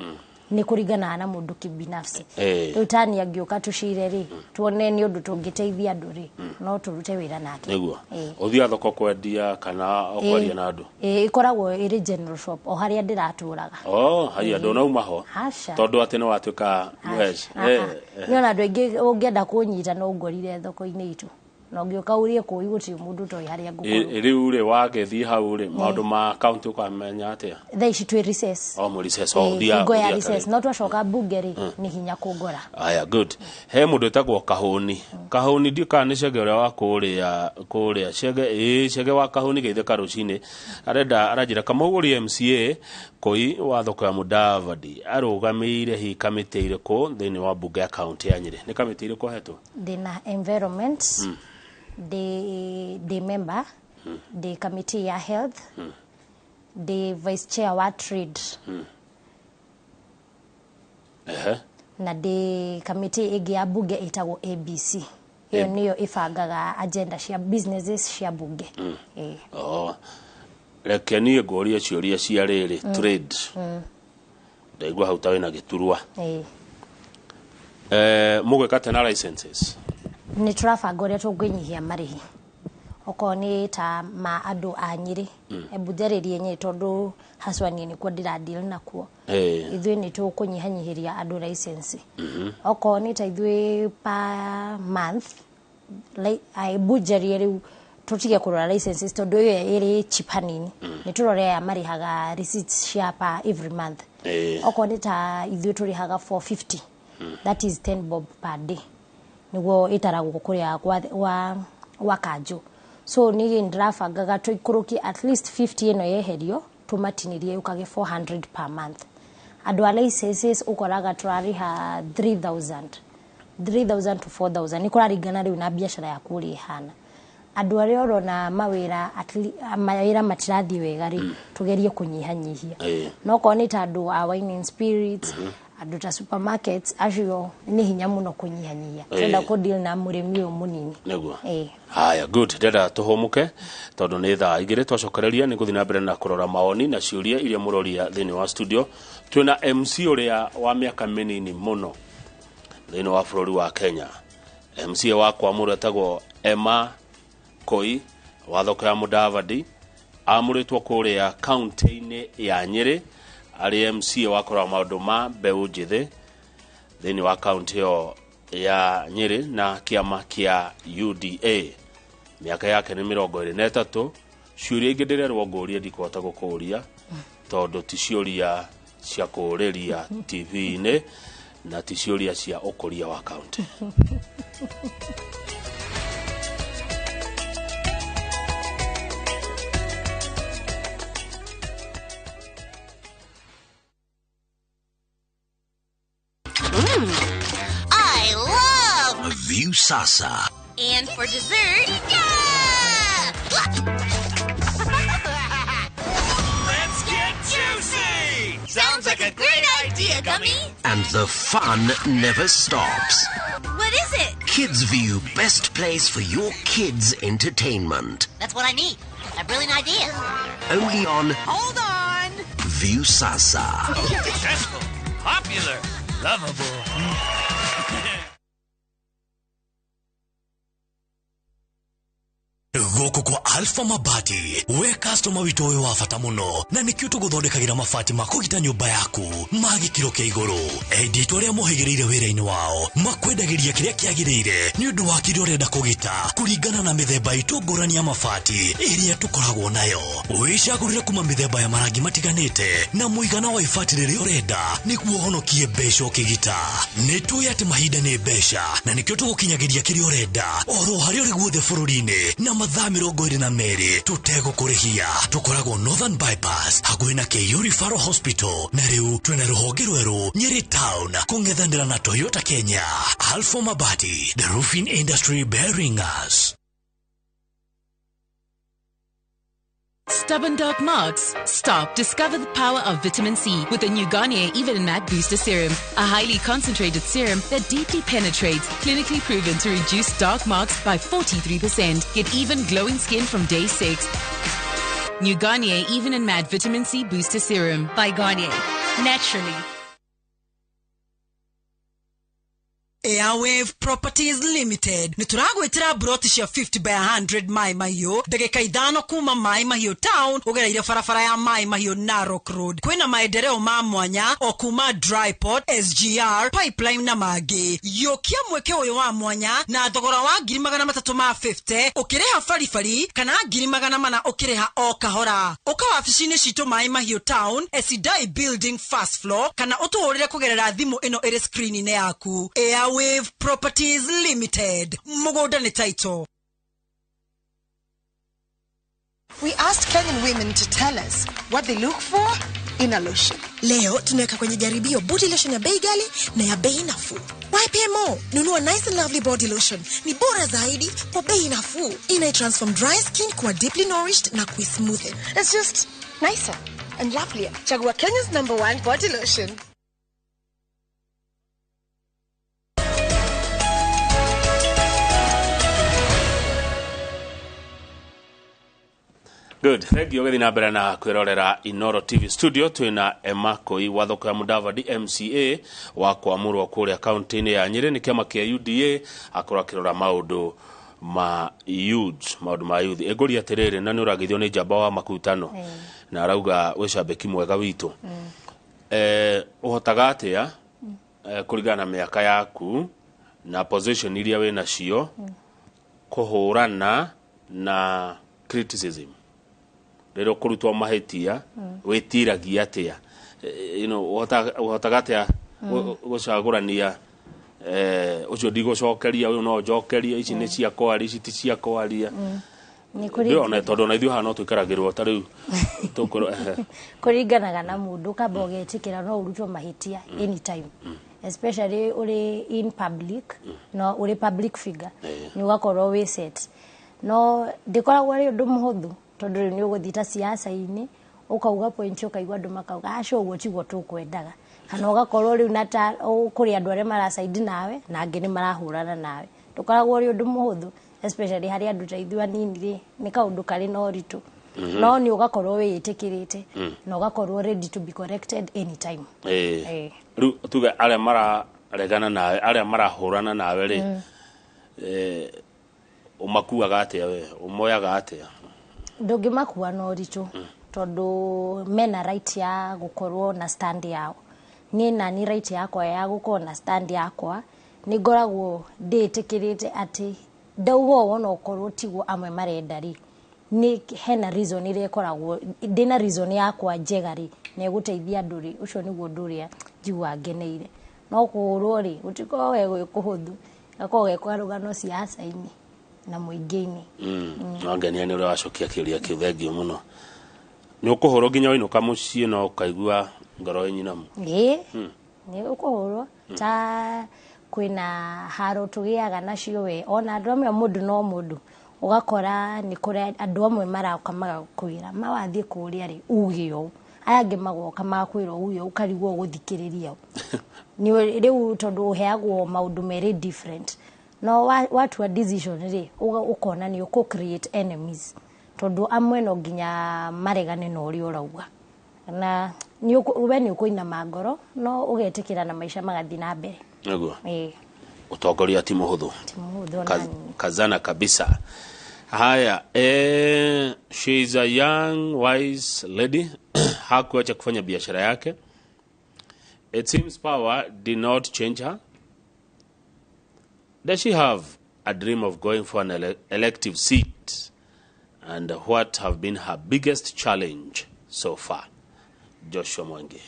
nĩ kũringanaga na mũndũ kibinafsi. Rĩu tani angĩũka tũcire rĩ, tuone nĩ ũndũ tũngĩteithia andũ rĩ, no tũrute wĩra nake. Nĩguo ũthiaga thoko kwendia kana o kwaria na andũ? Ĩkoragwo ĩrĩ general shop o harĩa ndĩratũraga. Oh, haya, ndũnauma ho? Aca. Tondũ atĩ nĩ watuĩka mũheci. Nĩ ona andũ aingĩ ũngĩenda kũnyita no ngorire thoko-inĩ itũ, na ũngĩũka ũrie kũu gũtirĩ mũndũ ũtoĩ harĩa ngũkorwo. Rĩu rĩ, wagĩthiĩ hau rĩ, maũndũ ma kaunti ũkamenya atĩa? Thaa ici twĩ recess. O mwĩ recess, o ũthiaga Hingo ya ũthiaga recess tarĩ. No twacoka bunge rĩ, nĩ hinya kũngora. Aya, good. He mũndũ wĩtagwo Kahũni. Kahũni, ndiũ kana nĩ Cege ũrĩa wa kũrĩa Cege, ĩĩ, Cege wa Kahũni geithĩka rũcinĩ. Arenda aranjĩra Kamau ũrĩa MCA Koi wa thoko ya Mudavadi arũgamĩire hihi kamĩtĩ ĩrĩkũ thĩinĩ wa bunge ya kaunti ya Nyĩrĩ? Nĩ kamĩtĩ ĩrĩkũ hetwo? Ndĩna environment, ndĩ member, ndĩ committee ya health, ndĩ vice chair wa trade, na ndĩ committee ĩngĩ ya bunge ĩtagwo ABC. Ĩyo nĩyo ĩbangaga agenda cia businesses cia bunge. Oh. Reke niĩ ngũrie ciũria cia rĩrĩ, trade. Ndaigua hau ta wĩna gĩturwa. Mũgwĩka atĩa na licenses? Nĩ tũrabanga ũrĩa tũngĩnyihia marĩhi okorwo nĩ ta ma andũ a Nyĩrĩ. Embu njarĩrie Nyĩrĩ tondũ haswa niĩ nĩkuo ndĩra deal nakuo. Ithuĩ nĩ tũkũnyihanyihĩria andũ license. Okorwo nĩ ta ithuĩ per month, embu njarie rĩu tũtige kũrora licenses tondũ ĩyo ĩrĩ cheap hanini, nĩ tũrore aya marĩhaga receipts cia per every month. Okorwo nĩ ta ithuĩ tũrĩhaga 450, that is 10 bob per day, nĩguo ĩtaragwo kũrĩa gwa kanjũ. So niĩ ndĩrabangaga tũikũrũkie at least 50 ĩno yeherio, tũmatinĩrie yũkage 400 per month. Andũ a licenses ũkoraga tũrarĩha 3000, 3000 to 4000, nĩ kũraringana rĩu na biacara yaku ũrĩa ĩhana. Andũ arĩa ũrona mawĩra mawĩra matirathiĩ wega rĩ, tũgerie kũnyihanyihia. No korwo nĩ ta andũ a wine and spirits, andũ ta supermarkets, acio nĩ hinya mũno kũnyihanyihia. Tũrenda kũ deal na mũrĩmi ũyũ mũnini. Nĩguo. Ĩĩ. Haya, good. Ndĩrenda tũhũmũke tondũ nĩ thaa 2. Twacokereria nĩ gũthiĩ na mbere na kũrora mawoni na ciũria iria mũroria thĩinĩ wa studio. Twĩna MC ũrĩa wa mĩaka mĩnini mũno thĩinĩ wa bũrũri wa Kenya, MCA wa kwamũrwo etagwo Emma Koi wa thoko ya Mudavadi, amũrĩtwo kũrĩa kaunti-inĩ ya Nyĩrĩ arĩ MCA wa kũrora maũndũ ma mbeũ njĩthĩ thĩinĩ wa kaunti ĩyo ya Nyĩrĩ na kĩama kĩa UDA. Mĩaka yake nĩ 23. Ciũria ingĩ ndĩrerwo ngũrie ndikũhota gũkũria tondũ ti ciũria cia kũũrĩria TV-inĩ na ti ciũria cia ũkũria wa kaunti. I love Viusasa. And for dessert, yeah! Let's get juicy! Sounds like a great idea, Gummy. And the fun never stops. What is it? Kids View, best place for your kids' entertainment. That's what I need. A brilliant idea. Only on Hold on. Viusasa. Successful, popular, lovable. Gũkũ kwa Alpha Mabati, we customer witũ ũyũ wa bata mũno, na nĩkĩo tũgũthondekagĩra mabati ma kũgita nyũmba yaku ma gĩkĩro kĩa igũrũ. Endia itũ arĩa mohĩgĩrĩire wĩra-inĩ wao makwendagĩria kĩrĩa kĩagĩrĩire nĩ ũndũ wa kĩrĩa ũrenda kũgita kũringana na mĩthemba itũ ngũrani ya mabati ĩrĩa tũkoragwo nayo. Wĩcagũrĩre kuma mĩthemba ya marangi matiganĩte na mũigana wa ibati rĩrĩa ũrenda nĩguo ũhonokie mbeca ũkĩgita. Nĩ tũĩ atĩ mahinda nĩ mbeca, na nĩkĩo tũgũkinyagĩria kĩrĩa ũrenda oro harĩa ũrĩ guothe bũrũri-inĩ na mathaa 22 tũtegũkũrĩhia. Tũkoragwo Northern Bypass hakuhĩ na KU Referral Hospital, na rĩu twĩna rũhonge rwerũ Nyĩrĩ Town kũng'ethanĩra na Toyota Kenya. Alpha Mabati, the roofing industry bearing us. Stubborn dark marks? Stop. Discover the power of vitamin C with the new Garnier Even and Matte Booster Serum. A highly concentrated serum that deeply penetrates, clinically proven to reduce dark marks by 43%. Get even glowing skin from day 6. New Garnier Even and Matte Vitamin C Booster Serum. By Garnier. Naturally. Airwave Properties Limited nĩ tũragwĩtĩra broti cia 50 by 100 Mai Mahiũ, ndagĩka 5 kuma Mai Mahiũ town ũgereire barabara ya Mai Mahiũ Narok Road. Kwĩna maendeleo ma mwanya o kuma Dryport, SGR Pipeline na mangĩ. Yũkia mweke ũyũ wa mwanya na thogora wa 350,000 ũkĩrĩha baribari kana 400,000 ũkĩrĩha o kahora. Ũka wabici-inĩ citũ Mai Mahiũ town, Esidai Building, first floor, kana ũtũhũrĩre kũgerera thimũ ĩno ĩrĩ screen-inĩ yaku. Airwave Properties Limited, mũgũnda nĩ title. We asked Kenyan women to tell us what they look for in a lotion. Leo tunaweka kwenye jaribio body lotion ya bei ghali na ya bei nafuu. YPMO, nunua Nice and Lovely body lotion. Ni bora zaidi kwa bei nafuu. Ina transform dry skin kuwa deeply nourished na kuismoothen. It's just nicer and lovelier. Chagua Kenya's #1 body lotion. Good, thank you. Gũthiĩ na mbere na kwĩrorera Inoro TV studio, twĩna Emma Koi wa thoko ya Mudavadi, MCA wa kwamũrwo kũrĩa kaunti-inĩ ya Nyĩrĩ nĩ kĩama kĩa UDA, akorwo akĩrora maũndũ ma youth, maũndũ ma youth. Ĩngũria atĩrĩrĩ, na nĩ ũragithio nĩ njamba wa makutano na arauga wĩ cambĩki mwega witũ. Ũhotaga atĩa kũringana na mĩaka yaku na position iria wĩ nacio kũhũrana na criticism rĩrĩa ũkũrutwo mahĩtia? Wĩtiragia atĩa? Ũhotaga atĩa gũcagũrania, ũcio ndigũcokeria, ũyũ no njokerie, ici nĩ cia kwaria, ici ti cia kwaria? Nĩ kũrĩ- Ndĩrona tondũ ona ithuĩ haha no twĩkaragĩrwo ta rĩu tũkũrwo Kũringanaga na mũndũ, ũkamba ũgetĩkĩra no ũrutwo mahĩtia anytime, especially ũrĩ in public, no ũrĩ public figure, nĩ ũgakorwo wĩ set. No ndĩkoragwo arĩ ũndũ mũhũthũ, tondũ rĩu nĩ ũgũthiĩ ta siasa-inĩ, ũkauga point, ũkaigua andũ makauga, "Aca, ũguo tiguo tũkwendaga," kana ũgakorwo rĩu na ta kũrĩ andũ arĩa maracaidi nawe na angĩ nĩ marahũrana nawe. Ndũkoragwo ũrĩ ũndũ mũhũthũ, especially harĩ andũ ta ithuĩ anini rĩ, nĩ kaũndũ karĩ na ũritũ, no nĩ ũgakorwo wĩĩtĩkĩrĩte na ũgakorwo ready to be corrected anytime. Rĩu tuge arĩa mararegana nawe, arĩa marahũrana nawe rĩ, ũmakuaga atĩa? We ũmoyaga atĩa? Ndũngĩmakua na ũritũ, tondũ mena right ya gũkorwo na stand yao. Niĩ nani right yakwa ya gũkorwo na stand yakwa. Nĩ ngoragwo ndĩĩtĩkĩrĩte atĩ ndauga ũũ, ona okorwo tiguo amwe marenda rĩ, nĩ hena reason ĩrĩa ĩkoragwo ndĩna reason yakwa njega rĩ, na ĩgũteithia andũ rĩ. Ũcio nĩguo ũndũ ũrĩa njiguaga ngeneire. No kũhũrwo rĩ, gũtikoragwo ge gwĩ kũhũthũ, gakoragwo ge karũgano siasa-inĩ na mũingĩ-inĩ. No ngenia nĩ ũrĩa wacokia kĩũria kĩu, thengio mũno. Nĩ ũkũhũrwo nginya wainũka mũciĩ no ũkaigua ngoro ĩ nyinamu? Ĩĩ, nĩ ũkũhũrwo. Ta kwĩna haro tũgĩaga nacio, we ona andũ amwe, mũndũ no mũndũ, ũgakora nĩ kũrĩ andũ amwe maroka magakwĩra, "Mawathiĩ kũrĩa rĩ, uge ũũ," aya angĩ magoka magakwĩra uge ũũ, ũkarigwo ũgũthikĩrĩria ũ. Nĩ rĩu tondũ ũheagwo maũndũ merĩ different, no watua decision rĩ, ũkona nĩ ũkũ create enemies, tondũ amwe no nginya maregane na ũrĩa ũrauga, na we nĩ ũkũinama ngoro, no ũgetĩkĩra na maica magathiĩ na mbere. Nĩguo. Ĩĩ. Ũtongoria ti mũhũthũ. Ti mũhũthũ ona. Kazana kabisa. Haya, she is a young wise lady. Hakuacha kufanya biashara yake. It seems power did not change her. Does she have a dream of going for an elective seat, and what have been her biggest challenge so far? Joshua Mwangi.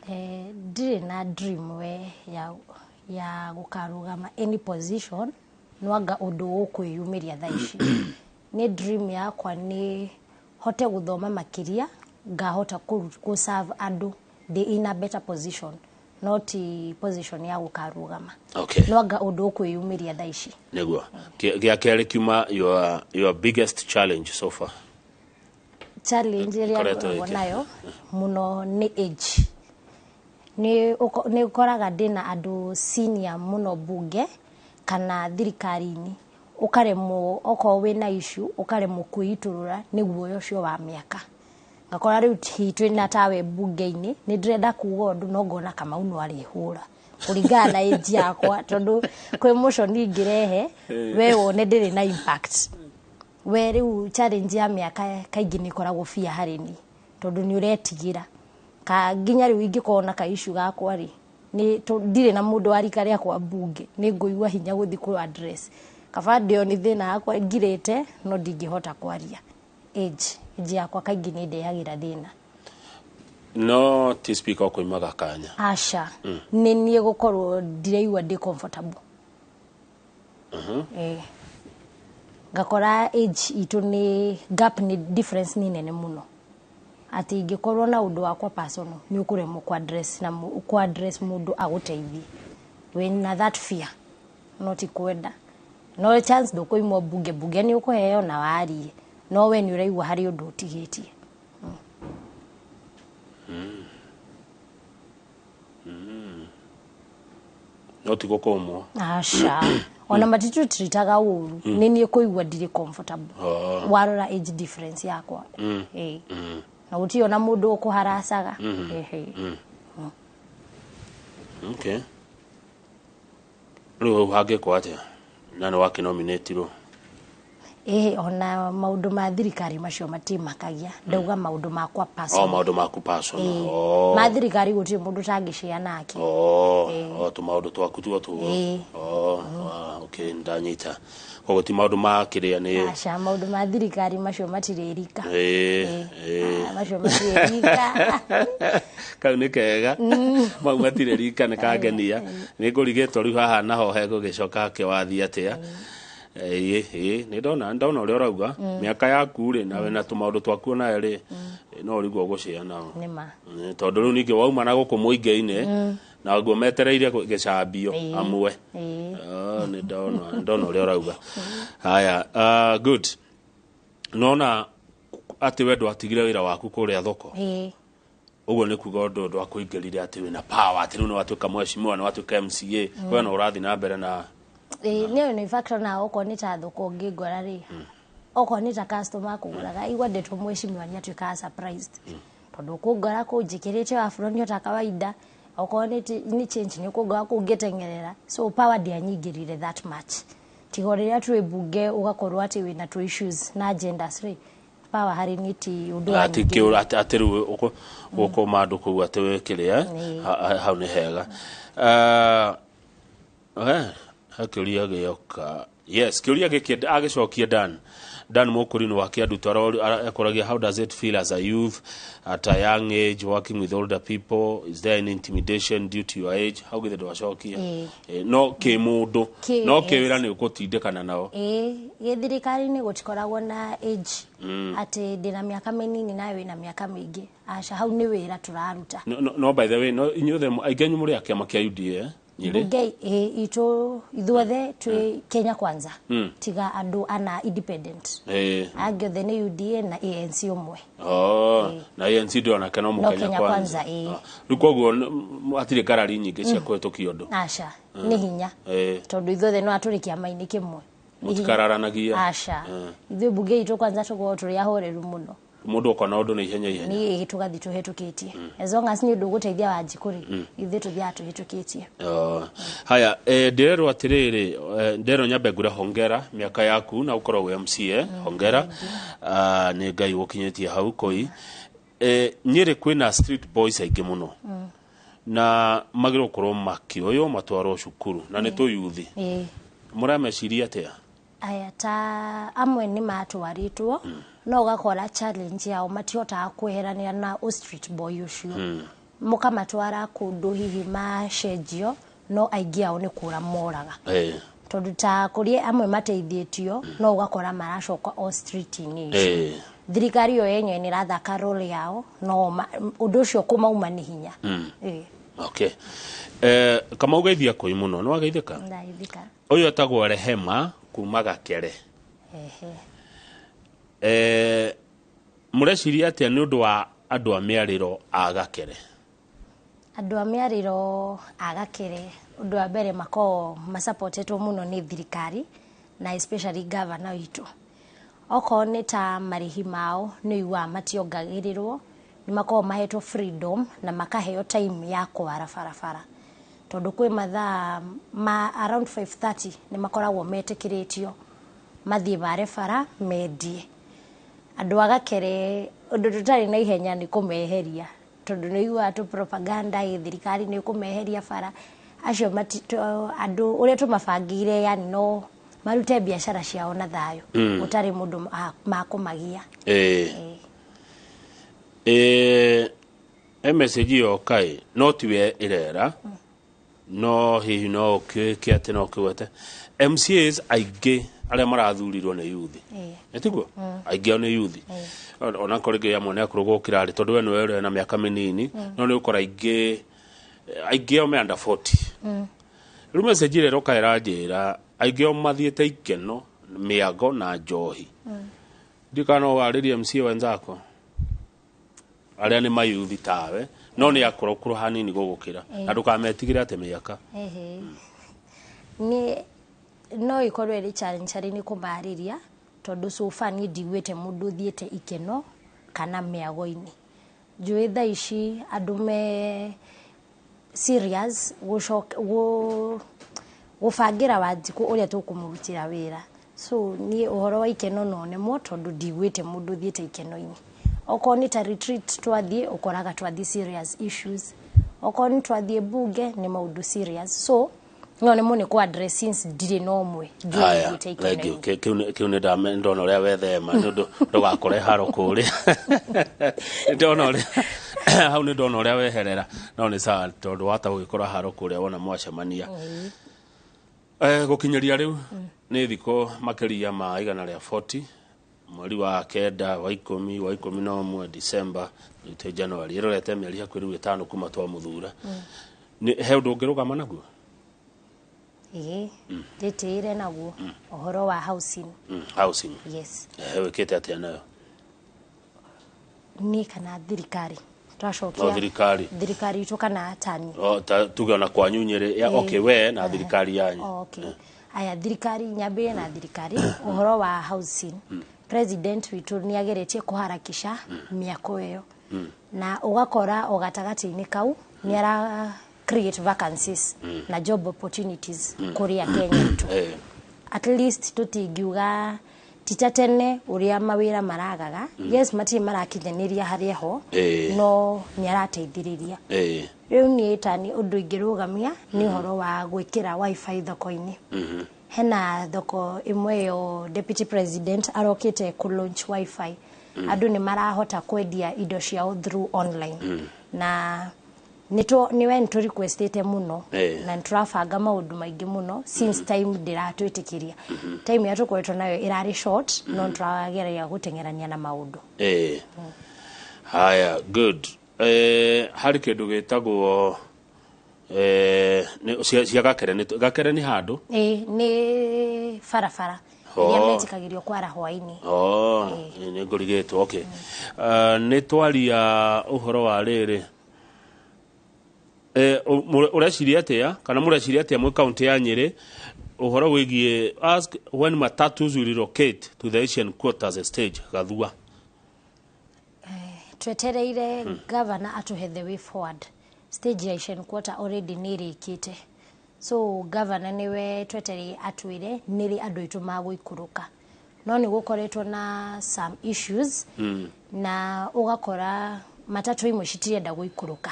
Ndirĩ na dream we ya gũkarũgama any position, nwanga ũndũ ũkwĩyumĩria thaa ici. Nĩ dream yakwa nĩ hote gũthoma makĩria, ngahota kũ serve andũ ndĩ in a better position, not position ya gũkarũgama. Nwanga ũndũ ũkwĩyumĩria thaa ici. Nĩguo. Gĩa kerĩ kiuma, your biggest challenge so far. Challenge ĩrĩa Ĩkoretwo ngoragwo ĩkĩ? nayo mũno nĩ age. Nĩ ũkoraga ndĩna andũ senior mũno bunge kana thirikari-inĩ, ũkaremwo, okorwo wĩna issue ũkaremwo kwĩitũrũra nĩ guoya ũcio wa mĩaka. Ngakora rĩu hihi twĩna tawe bunge-inĩ, nĩ ndĩrenda kuga ũndũ, no ngona Kamau no arĩhũra kũringana na age yakwa, tondũ kwĩ motion ingĩrehe we wone ndĩrĩ na impact. We rĩu challenge ya mĩaka kaingĩ nĩ ĩkoragwo bia harĩ niĩ, tondũ nĩ ũretigĩra ka nginya rĩu ingĩkorwo na ka issue gakwa rĩ, nĩ ndirĩ na mũndũ wa rika rĩakwa mbunge, nĩ ngũigua hinya gũthiĩ kũ address. Kaba ndĩo nĩ thĩna wakwa ngirĩte, no ndingĩhota kwaria. Age yakwa kaingĩ nĩ ndehagĩra thĩna. No ti speaker ũkũimaga kanya? Aca, nĩ niĩ gũkorwo ndiraigua ndĩ comfortable. Ngakora age itũ nĩ gap, nĩ difference nĩ nene mũno, atĩ ingĩkorwo na ũndũ wakwa personal, nĩ ũkũremwo kũ address na kũ address mũndũ agũteithie, wĩna that fear. No ti kwenda, no chance ndũkũimwo bunge. Bunge nĩ ũkũheo na warie, no we nĩ ũraigua harĩ ũndũ ũtigĩtie. No ti gũkũmwo? Aca, ona matitũtritaga ũru, nĩ niĩ kũigua ndirĩ comfortable. Warora age difference yakwa. Ĩĩ. Na gũtirĩ ona mũndũ ũkũharacaga. Ĩhĩ. Okay, rĩu hau hangĩkwo atĩa na nĩ wakĩnominatirwo? Ĩhĩ, ona maũndũ ma thirikari macio matimakagia, ndauga maũndũ makwa O personal. maũndũ maku personal. Ĩĩ. Oh. Ma thirikari gũtirĩ mũndũ tangĩcĩa nake. Oh, Ĩĩ. oh, tũmaũndũ twaku tuo tuo. Ĩĩ. Oh, ah, okay, ndanyita. Koguo ti maũndũ ma kĩrĩa nĩ Aca, maũndũ ma thirikari macio matirĩ rika. Ĩĩ, ĩĩ. Ah, macio matirĩ rika. Kau nĩ kega, mau matirĩ rika, nĩ kangenia. Nĩ ngũrigĩtwo rĩu haha naho hegũgĩcoka hakĩwathiĩ atĩa. Ĩĩ, ĩĩ, nĩ ndona ndona ũrĩa ũrauga. Mĩaka yaku rĩ, nawe na tũmaũndũ twaku onawe rĩ, no ũrigwo gũcĩa nao. Nĩ ma. Tondũ rĩu ningĩ wauma na gũkũ mũingĩ-inĩ, naguo metereire gĩcambio amwe. Ah, nĩ ndona ũrĩa ũrauga. Haya, good. Nona atĩ we ndwatigire wĩra waku kũrĩa thoko. Ũguo nĩ kuga ũndũ ndwakũingĩrire atĩ wĩna power, atĩ rĩu nĩ watuĩka mheshimiwa, nĩ watuĩka MCA, we no ũrathiĩ na mbere na Ĩĩ, nĩ in fact ona okorwo nĩ ta thoko ũngĩngora rĩ, okorwo nĩ ta customer kũgũraga, igua ndetwo mheshimiwa nĩ atuĩkaga surprised, tondũ ũkũngora kũu njĩkĩrĩte aburoni o ta kawaida, okorwo nĩ change nĩ ũkũngora kũu ngĩteng'erera. So power ndianyingĩrire that much, tiga o rĩrĩa twĩ mbunge ũgakorwo atĩ wĩna tũ issues na agendas rĩ, power harĩ niĩ ti ũndũ atĩ wanyingĩrire. Atĩ rĩu ũkũma andũ kũu atĩ wĩkĩrĩa hau nĩ hega. He kĩũria gĩoka. Yes, kĩũria gĩkĩ agĩcokia Dan Mũkũrinũ wa Kĩandutu ekũragia, how does it feel as a youth at a young age working with older people? Is there any intimidation due to your age? Hau githĩ ndwacokia? Ĩĩ. No kĩmũndũ, no kĩwĩra nĩ ũgũtindĩkana nao. Ĩĩ, gĩthirikari-inĩ gũtikoragwo na age atĩ ndĩna mĩaka mĩnini nawe wĩna mĩaka mĩingĩ. Aca, hau nĩ wĩra tũraruta. No, by the way, no inyuothe aingĩ anyu mũrĩ a kĩama kĩa UDA Nyĩrĩ? Mbunge ĩ itũ ithuothe twĩ Kenya Kwanza, tiga andũ ana independent. Angĩ othe nĩ UDA na ANC ũmwe. Oh, na ANC ndio onake no No mũkenya Kenya Kwanza. Kwanza, ĩĩ. Ah, rĩu koguo hatirĩ ngarari nyingĩ cia kũhetũkia ũndũ. Aca, nĩ hinya, tondũ ithuothe no atũrĩ kĩama-inĩ kĩmwe. Nĩ hinya. Mũtikararanagia. Aca, ithuĩ mbunge itũ kwanza tũkoragwo tũrĩ ahoreru mũno. Mũndũ okona ũndũ nĩ ihenya ihenya. Nĩ tũgathiĩ tũhetũkĩtie, as long as nĩ ũndũ ũgũteithia Wanjikũ rĩ, ithuĩ tũthiaga tũhetũkĩtie. Oh. Haya, ndĩrerwo atĩrĩrĩ, ndĩrerwo nyambe ngure hongera mĩaka yaku na ũkorwo wĩ MCA. Hongera. Ah, nĩ Ngai ũkinyĩtie hau kũi. Nyĩrĩ kwĩna street boys aingĩ mũno na magĩrĩirwo gũkorwo makĩoywo matwarwo cukuru na nĩ tũyuthi. Mũrameciria atĩa? Aya, ta amwe nĩ matwarĩtwo, no ũgakora challenge yao matihotaga kweheranĩra na ũ street boy ũcio. Mũkamatwara kũndũ hihi macenjio, no aingĩ ao nĩ kũra moraga, tondũ ta kũrĩ amwe mateithĩtio, no ũgakora maracoka o street-inĩ icio. Thirikari yo yenyewe nĩ ĩrathaka role yao, no ũndũ ũcio kũmauma nĩ hinya. Okay. Kamau geithia kũi mũno, nĩ wageithĩka? Ndageithĩka. Ũyũ etagwo Rehema kuma Gakere. Mũreciria atĩa nĩ ũndũ wa andũ a mĩarĩro a Gakere? Andũ a mĩarĩro a Gakere, ũndũ wa mbere makoragwo masapotetwo mũno nĩ thirikari na especially governor witũ. Okorwo nĩ ta marĩhi mao, nĩ ũiguaga mationgagĩrĩrwo, nĩ makoragwo mahetwo freedom na makaheo time ya kwara barabara, tondũ kwĩ mathaa ma around 5:30 nĩ makoragwo metĩkĩrĩtio mathiĩ mare bara mendie. Andũ a Gakere, ũndũ tũtarĩ na ihenya nĩ kũmeheria, tondũ nĩ ũiguaga tũ propaganda ĩ thirikari nĩ ĩkũmeheria bara. Acio andũ ũrĩa tũmabangĩire, yani no marute biacara ciao na thayũ, gũtarĩ mũndũ makũmagia. Message yoka ĩ no tiwe ĩrera, no hihi no ũkĩke atĩ no ũkĩgwete MCAs aingĩ arĩa marathurirwo nĩ yuthi? Nĩ tiguo aingĩ ao nĩ yuthi, onakorwo rĩngĩ amwe nĩ akũrũ gũkĩra rĩ, tondũ we nĩwe ũrĩa na mĩaka mĩnini, no nĩ ũkora aingĩ ao me under 40. Rĩu message ĩrĩa ĩroka ĩranjĩra aingĩ ao mathiĩte ikeno, mĩago na njohi. Ndiũ kana no warĩrie MCA wenzako arĩa nĩ mayuthi tawe, no nĩ akũrũ kũrũ hanini gũgũkĩra, na ndũkametigĩre atĩ mĩaka. Ehe. Nĩ no ĩkorwo ĩrĩ challenge harĩ nĩ kũmarĩria, tondũ so far niĩ ndiguĩte mũndũ ũthiĩte ikeno kana mĩago-inĩ. Njũĩ thaa ici andũ me serious gũbangĩra Wanjikũ ũrĩa tũkũmũrutĩra wĩra. So niĩ ũhoro wa ikeno no nemwo, tondũ ndiguĩte mũndũ ũthiĩte ikeno-inĩ. Okorwo nĩ ta retreat twathiĩ, ũkoraga twathiĩ serious issues, okorwo nĩ twathiĩ bunge nĩ maũndũ serious, so no nemwo nĩ kũ address since ndirĩ na ũmwe njũĩ Haya, ũthiĩte thank you. ikeno-inĩ. Kĩu nĩ ndona ũrĩa wethema nĩ ũndũ ndũgakore haro kũrĩa. Nĩ ndona ũrĩa hau, nĩ ndona ũrĩa weherera, no nĩ sawa, tondũ wata gũgĩkora haro kũrĩa wona mwacemania. Gũkinyĩria rĩu nĩ thikũ makĩria ma 140, mweri wa 9, wa 10, wa 11, December, rĩu twĩ January, ĩrorete mĩeri hakuhĩ rĩu 5 kuma twamũthura. Nĩ he ũndũ ũngĩrũgama naguo? Ĩĩ, ndĩtĩire naguo ũhoro wa housing. Housing. Yes. Wĩkĩte atĩa nayo? Niĩ kana thirikari? Twacokia. No thirikari. Thirikari itũ kana tani? O, ta tuge ona kwanyu Nyĩrĩ ya, okay, we na thirikari yanyu. Okay, aya, thirikari, nyambĩrĩrie na thirikari. Ũhoro wa housing, president witũ nĩ ageretie kũharakisha mĩako ĩyo, na ũgakora o gatagatĩ-inĩ kau nĩ ara create vacancies na job opportunities kũrĩa Kenya itũ. At least tũtingiuga ti ta tene ũrĩa mawĩra maragaga. Yes, matirĩ marakinyanĩria harĩa ho, no nĩ arateithĩrĩria. Rĩu niĩ tani ũndũ ingĩrũgamia nĩ ũhoro wa gwĩkĩra WiFi thoko-inĩ. Hena thoko ĩmwe ĩyo deputy president arokĩte kũ launch WiFi. Andũ nĩ marahota kwendia indo ciao through online, na nĩwe nĩ tũrequestĩte mũno, na nĩ tũrabanga maũndũ maingĩ mũno since time ndĩratwĩtĩkĩria. Time ĩrĩa tũkoretwo nayo ĩrarĩ short, no nĩ tũrageria gũteng'erania na maũndũ. Haya, good. Harĩ kĩndũ gĩtagwo cia Gakere, Gakere nĩ handũ? Ĩ, nĩ barabara ĩrĩa metĩkagĩrio kwara hwaĩ-inĩ. Oh, nĩ ngũrigĩtwo. Okay. Nĩ twaria ũhoro wa rĩrĩ, ũreciria atĩa kana mũreciria atĩa mwĩ kaunti ya Nyĩrĩ ũhoro wĩgiĩ ask when matatus will relocate to the Asian Quarters stage, Gathua? Twetereire governor atũhe the way forward. Stage ya Asian Quarter already nĩ ĩrĩkĩte, so governor nĩwe twetereire atwĩre nĩrĩ andũ aitũ magũikũrũka, no nĩ gũkoretwo na some issues, na ũgakora matatũ imwe citirenda gũikũrũka,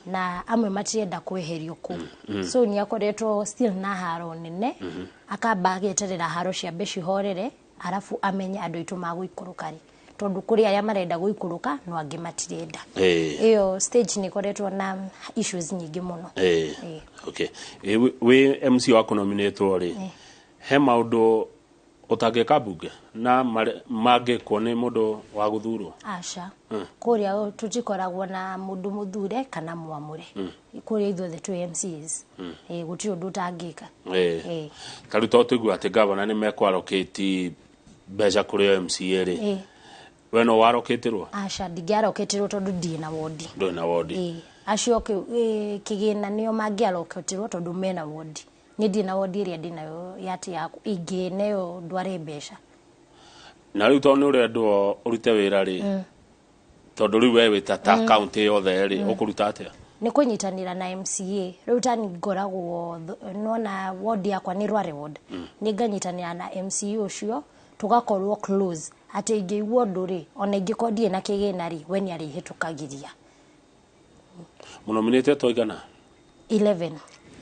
na amwe matirenda kweherio kũu. So nĩ akoretwo still na haro nene. Akamba ageterera haro ciambe cihorere, arabu amenye andũ aitũ magũikũrũka rĩ, tondũ kũrĩ arĩa marenda gũikũrũka no angĩ matirenda. Ĩyo stage nĩ ĩkoretwo na issues nyingĩ mũno. Okay. Wĩ MC wa kũnominatwo rĩ, he maũndũ ũtangĩka mbunge na mangĩkwo nĩ mũndũ wa gũthurwo? Aca, kũrĩa tũtikoragwo na mũndũ mũthure kana mwamũre. Kũrĩa ithuothe twĩ MCs. Gũtirĩ ũndũ ũtangĩka. Ta rĩu to tũigua atĩ gavana nĩ mekwarokĩti mbeca kũrĩ MCA rĩ, we no warokĩtĩrwo? Aca, ndingĩaroketerwo tondũ ndirĩ na wondi. Ndũrĩ na wondi. Acio kĩgĩna nĩo mangĩaroketerwo tondũ mena wondi. Niĩ ndirĩ na wondi ĩrĩa ndĩnayo ya atĩ ya ingĩneo ndware mbeca. Na rĩu tondũ nĩ ũrendwo ũrute wĩra rĩ, tondũ rĩu we wĩta ta kaunti yothe rĩ, ũkũruta atĩa? Nĩ kũnyitanĩra na MCA. Rĩu tani ngoragwo nona ward yakwa nĩ Rware ward, nĩ nganyitanĩra na MCA ũcio, tũgakorwo close atĩ ingĩigua ũndũ rĩ, ona ingĩkorwo ndirĩ na kĩgĩna rĩ, we nĩ arĩhĩtũkagĩria. Mũnominĩte twaigana? 11.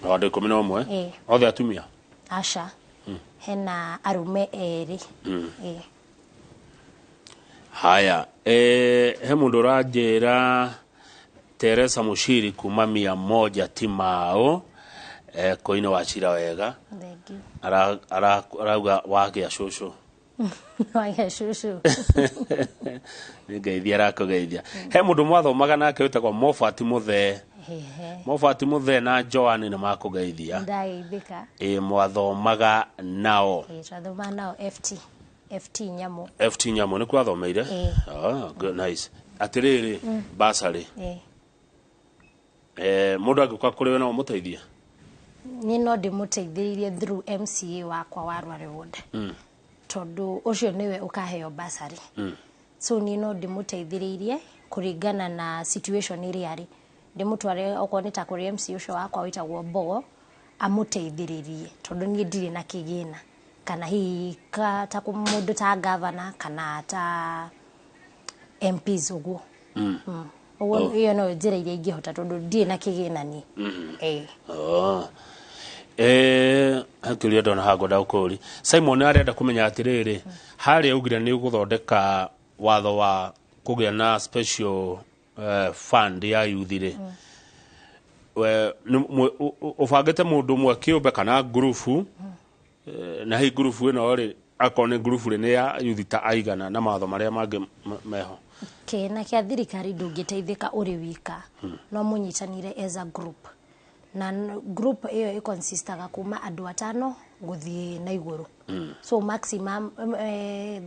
O andũ 11? Ĩĩ. Othe atumia? Aca, hena arume erĩ. Ĩĩ. Haya, he mũndũ ũranjĩra Teresa Mushiri kuma 100 Timao, koine wa cira wega. Thank you. Arauga wagĩa cũcũ. Wagĩa cũcũ. Nĩ ngeithia arakũgeithia. He mũndũ mwathomaga nake wĩtagwo Mofati Mũthee. Hehe. Mofati Mũthee na Joan nĩ makũgeithia. Ndageithĩka. Ĩ, mwathomaga nao? Ĩĩ, twathomaga nao FT Nyamũ. FT Nyamũ nĩ kwathomeire? Ĩĩ. Oh, good, nice. Atĩrĩrĩ, basarĩ, Ĩĩ. Mũndũ angĩũka kũrĩ we no ũmũteithie? Niĩ no ndĩmũteithĩrĩrie through MCA wakwa wa Rware ward, tondũ ũcio nĩwe ũkaheo basarĩ. So niĩ no ndĩmũteithĩrĩrie kũringana na situation ĩrĩa arĩ, ndĩmũtware okorwo nĩ ta kũrĩ MC ũcio wakwa wĩtagwo Mbogo, amũteithĩrĩrie, tondũ niĩ ndirĩ na kĩgĩna kana hihi ta mũndũ ta governor kana ta MPs ũguo. Ũguo. Ĩyo no njĩra iria ingĩhota tondũ ndirĩ na kĩgĩna niĩ. Ĩĩ. Oh. Hakĩũria ndona haha ngwenda gũkũũria. Simon arenda kũmenya atĩrĩrĩ, harĩa augire nĩ ũgũthondeka watho wa kũgĩa na special fund ya youth rĩ, We ũbangĩte mũndũ ũmwe kĩũmbe kana ngurubu, na hihi ngurubu ĩno rĩ, akorwo nĩ ngurubu rĩ, nĩ ya yuthi ta aigana na mawatho marĩa mangĩ meho? Kĩgĩna kĩa thirikari ndũngĩteithĩka ũrĩ wika, no mũnyitanire as a group, na group ĩyo ĩconsistaga kuma andũ 5 gũthiĩ na igũrũ. So maximum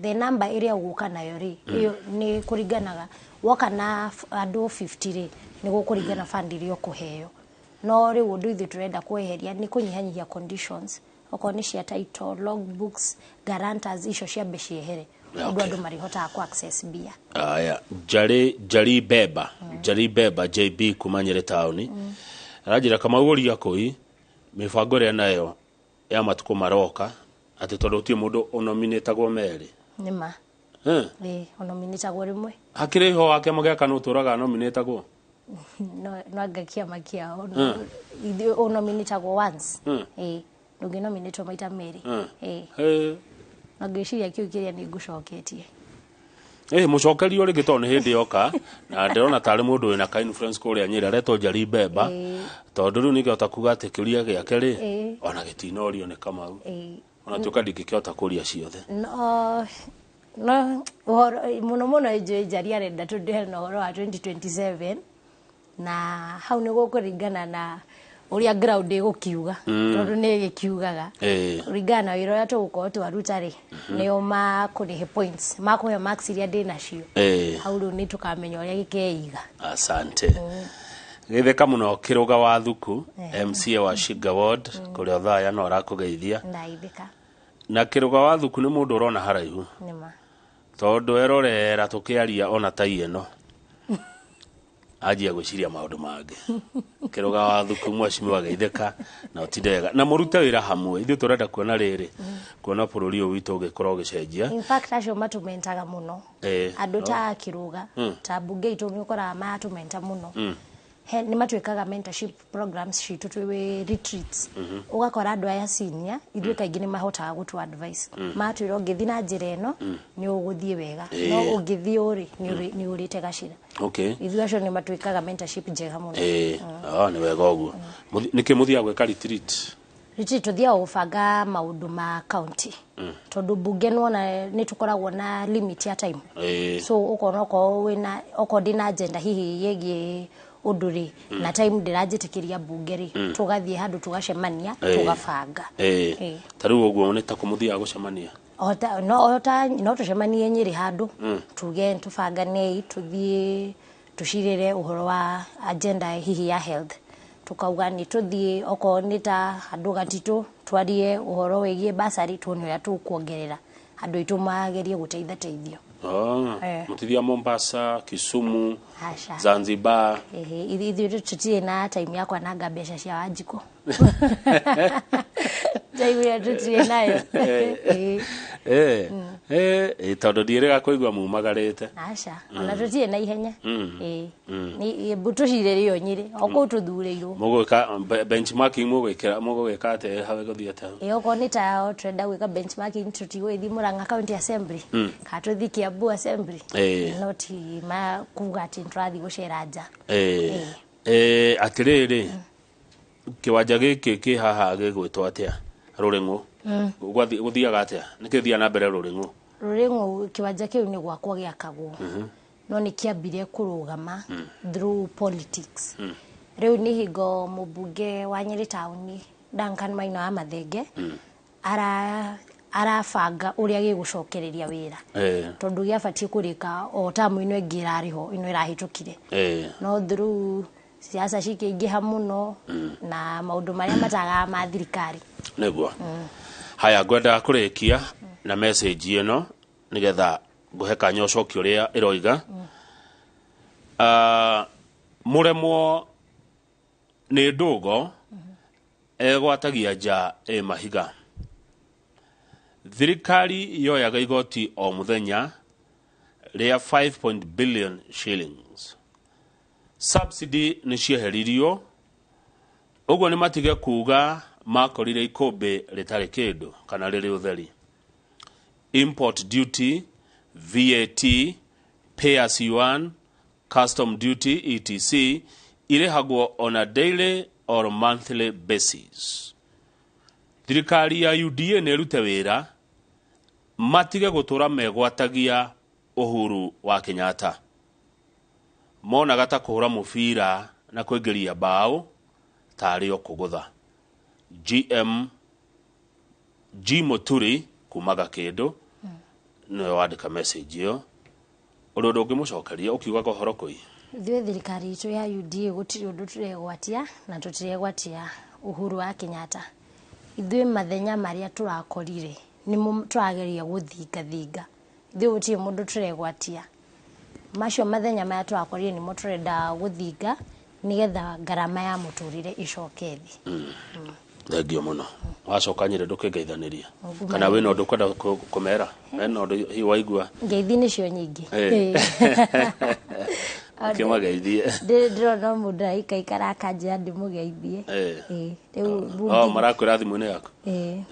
the number ĩrĩa ũgũka nayo rĩ, ĩyo nĩ kũringanaga woka na andũ 50 rĩ, nĩ gũkũringana fund iria ũkũheo. No rĩu ũndũ ithuĩ tũrenda kweheria nĩ kũnyihanyihia conditions, okorwo nĩ cia title, logbooks, guarantors, icio ciambe ciehere ũndũ andũ marĩhotaga ku access mbia. Aya, Njari Beba, Njari Beba JB kuma Nyeri taũni, aranjĩra Kamau ũria kũi mĩbango ĩrĩa nayo ya matukũ maroka, atĩ tondũ gũtirĩ mũndũ ũnominĩtagwo merĩ. Nĩma. Ĩ, ũnominĩtagwo rĩmwe. Hakĩrĩ ho wa kĩama gĩa kana ũtũraga nominĩtagwo? No anga kĩama kĩao ithuĩ ũnominĩtagwo once. Ĩ, ndũngĩnominĩtwo maita merĩ. Ĩ. Na ngwĩciria kĩu kĩrĩa nĩ ngũcoketie. Mũcokerio rĩngĩ tondũ nĩ hĩndĩ yoka na ndĩrona tarĩ mũndũ wĩna ka influence kũrĩa Nyĩrĩ aretwo Njari Beba, tondũ rĩu nĩngĩhota kuga atĩ kĩũria gĩake rĩ, ona gĩtinorio nĩ Kamau, ona tuĩka ndingĩkĩhota kũria ciothe. No ũhoro mũno mũno njũĩ Njari arenda tũndĩhe na ũhoro wa 2027, na hau nĩ gũkũringana na ũrĩa ground ĩgũkiuga, tondũ nĩ ĩgĩkiugaga kũringana na wĩra ũrĩa tũgũkorwo twaruta rĩ, nĩo makũrĩhe points, makũhe marks iria ndĩ nacio. Hau rĩu nĩ tũkamenya ũrĩa gĩkeiga. Asante. Gĩtheka mũno Kĩrũga wa Thuku, MCA wa Shiga Ward kũrĩa Othaya, no arakũgeithia. Ndaithĩka. Na Kĩrũga wa Thuku nĩ mũndũ ũrona haraihu, nĩma, tondũ erorera tũkĩaria ona tai ĩno anjia gwĩciria maũndũ mangĩ. Kĩrũga wa Thuku, mheshimiwa, geithĩka na ũtinde wega na mũrute wĩra hamwe. Ithuĩ tũrenda kuona rĩrĩ, kuona bũrũri ũyũ witũ ũgĩkorwo ũgĩcenjia. In fact acio matũmentaga mũno, andũ ta Kĩrũga, ta mbunge itũ nĩ ũkoraga maratũmenta mũno. He nĩ matuĩkaga mentorship programs citũ twĩ retreats, ũgakora andũ aya senior ithuĩ kaingĩ nĩ mahotaga gũtũ advice, matwĩra ũngĩthiĩ na njĩra ĩno nĩ ũgũthiĩ wega, no ũngĩthiĩ ũrĩ nĩ ũrĩte gacĩra. Ithuĩ acio nĩ matuĩkaga mentorship njega mũno. Ah, nĩ wega ũguo. Nĩkĩ mũthiaga gwĩka retreat? Retreat tũthiaga gũbanga maũndũ ma county, tondũ mbunge nĩwona nĩ tũkoragwo na limit ya time. So ũkona okorwo wĩna, okorwo ndĩna agenda hihi ĩgiĩ ũndũ rĩ, na time ndĩranjĩtĩkĩria mbunge rĩ, tũgathiĩ handũ tũgacemania, tũgabanga. Ta rĩu ũguo nĩ ta kũmũthiaga gũcemania? Ota no ota no tũcemanie Nyĩrĩ handũ, tuge tũbanganei tũthiĩ tũcirĩre ũhoro wa agenda hihi ya health, tukauga nĩ tũthiĩ okorwo nĩ ta handũ gatitũ twarie ũhoro wĩgiĩ basarĩ, tuone ũrĩa tũkuongerera andũ aitũ magerie gũteithateithio. Oh, mũtithiaga Mombasa, Kisumu, Aca. Zanzibar? Ehe, ithuĩ tũtirĩ na time ya kwananga mbeca cia Wanjikũ, time ĩyo tũtirĩ nayo. Ĩĩ. Tondũ ndiĩrĩga kũigua mumagarĩte. Aca, ona tũtirĩ na ihenya. Ĩĩ. Nĩ mbu tũcirĩre ĩyo Nyĩrĩ o kũu tũthurĩirwo. Mũgwĩka benchmarking, mũgwĩkĩra mũgwĩka atĩa hau gũthiĩ atĩa? Ĩ, okorwo nĩ ta tũrenda gwĩka benchmarking, tũtigũgĩthiĩ Murang'a County Assembly kana tũthiĩ Kiambu Assembly, no ti ma kuga atĩ nĩtũrathiĩ gũcera nja. Atĩrĩrĩ, kĩwanja gĩkĩ kĩ haha gĩgwĩtwo atĩa? Rũrĩng'ũ. Gũthiaga atĩa? Nĩkĩ gĩthiaga na mbere Rũrĩng'ũ? Rũrĩng'ũ kĩwanja kĩu nĩ gwakwo gĩakagwo, no nĩ kĩambire kũrũgama through politics. Rĩu nĩ hingo mũmbunge wa Nyĩrĩ taũni Duncan Maina wa Mathenge arabanga ũrĩa gĩgũcokereria wĩra, tondũ gĩabatiĩ kũrĩka o tamu ĩno ĩngĩ ĩrarĩ ho, ĩno ĩrahĩtũkire, no through siasa cikĩingĩha mũno na maũndũ marĩa matagaga ma thirikari. Nĩguo. Haya, ngwenda kũrĩkia na message ĩno nĩgetha ngũhe kanya ũcoki ũrĩa ĩroiga. Ah, mũremwo nĩ ndũgo egwatagia nja ĩ mahiga. Thirikari yoyaga igoti o mũthenya rĩa 5 billion shillings. Subsidy nĩ cieheririo, ũguo nĩ matige kuga makorire ikũmbĩ rĩtarĩ kĩndũ kana rĩrĩ ũtheri. Import duty, VAT, pay as you earn, custom duty, etc. Irĩhagwo on a daily or monthly basis. Thirikari ya UDA nĩ ĩrute wĩra, matige gũtũra megwatagia Uhuru wa Kenyatta. Monaga ta kũhũra mũbira na kũingĩria mbaũ tarĩ o kũgũtha. GM G Muturi kuma Gakĩndũ nĩwe wandĩka message ĩyo. Ũrĩ ũndũ ũngĩmũcokeria ũkiugaga ũhoro kũi? Ithuĩ thirikari itũ ya UDA gũtirĩ ũndũ tũregwatia, na tũtiregwatia Uhuru wa Kenyatta. Ithuĩ mathenya marĩa tũrakorire nĩmo tũrageria gũthingathinga. Ithuĩ gũtirĩ mũndũ tũregwatia. Macio mathenya maya tũrakorire nĩmo tũrenda gũthinga nĩgetha ngarama ya mũtũrĩre ĩcoke thĩ. Thengio mũno. Wacoka Nyĩrĩ ndũkĩngeithanĩria. Kana wĩna ũndũ ũkwenda kũmera? Hena ũndũ hihi waigua? Ngeithi nĩcio nyingĩ. Ũkĩmageithie. Ndĩrona mũndũ araikaikara akanjĩra ndĩmũgeithie. Rĩu Oh, marakwĩra thimũ-inĩ yaku? Ĩĩ.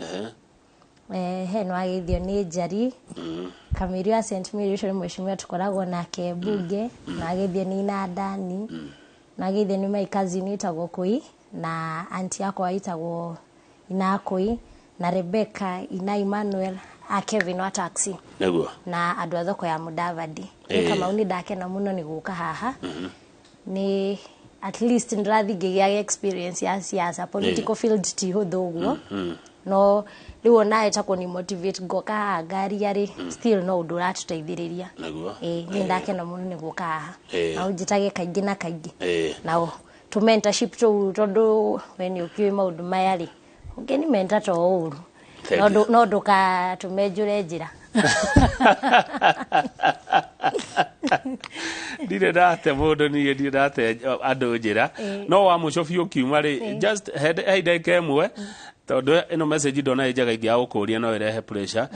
He nĩwageithio nĩ Njari. Kamĩri wa St Mary, ũcio nĩ mheshimiwa tũkoragwo nake mbunge. Nĩwageithio nĩ Inandani. Nĩwageithio nĩ my cousin wĩtagwo Kũi, na auntie yakwa ĩtagwo Inakũi, na Rebecca, Ina Emmanuel, a Kevin wa taxi. Nĩguo. Na andũ a thoko ya Mudavadi. Nĩ Kamau, nĩ ndakena mũno nĩ gũka haha. Nĩ at least ndĩrathiĩ ngĩgĩaga experience ya siasa. Political field ti hũthũ ũguo. No rĩu onawe ta kũni motivate ngoka haha ngaria rĩ, still no ũndũ ũratũteithĩrĩria. Nĩguo. Ĩĩ, niĩ ndakena mũno nĩ gũka haha. Na ũnjĩtage kaingĩ na kaingĩ. Na tũ mentorship tũu, tondũ we nĩ ũkĩũĩ maũndũ maya rĩ, ũngĩni mentor to ũru. Thank No you. no ndũkatũmenjũre njĩra. Ndirĩ ndate mũndũ, niĩ ndirĩ ndate andũ njĩra. No wa mũico biũ ũkiuma rĩ, just he ndagĩka ĩmwe, tondũ ĩno message ndona ĩ njega ingĩaga gũkũria no ĩrehe pressure.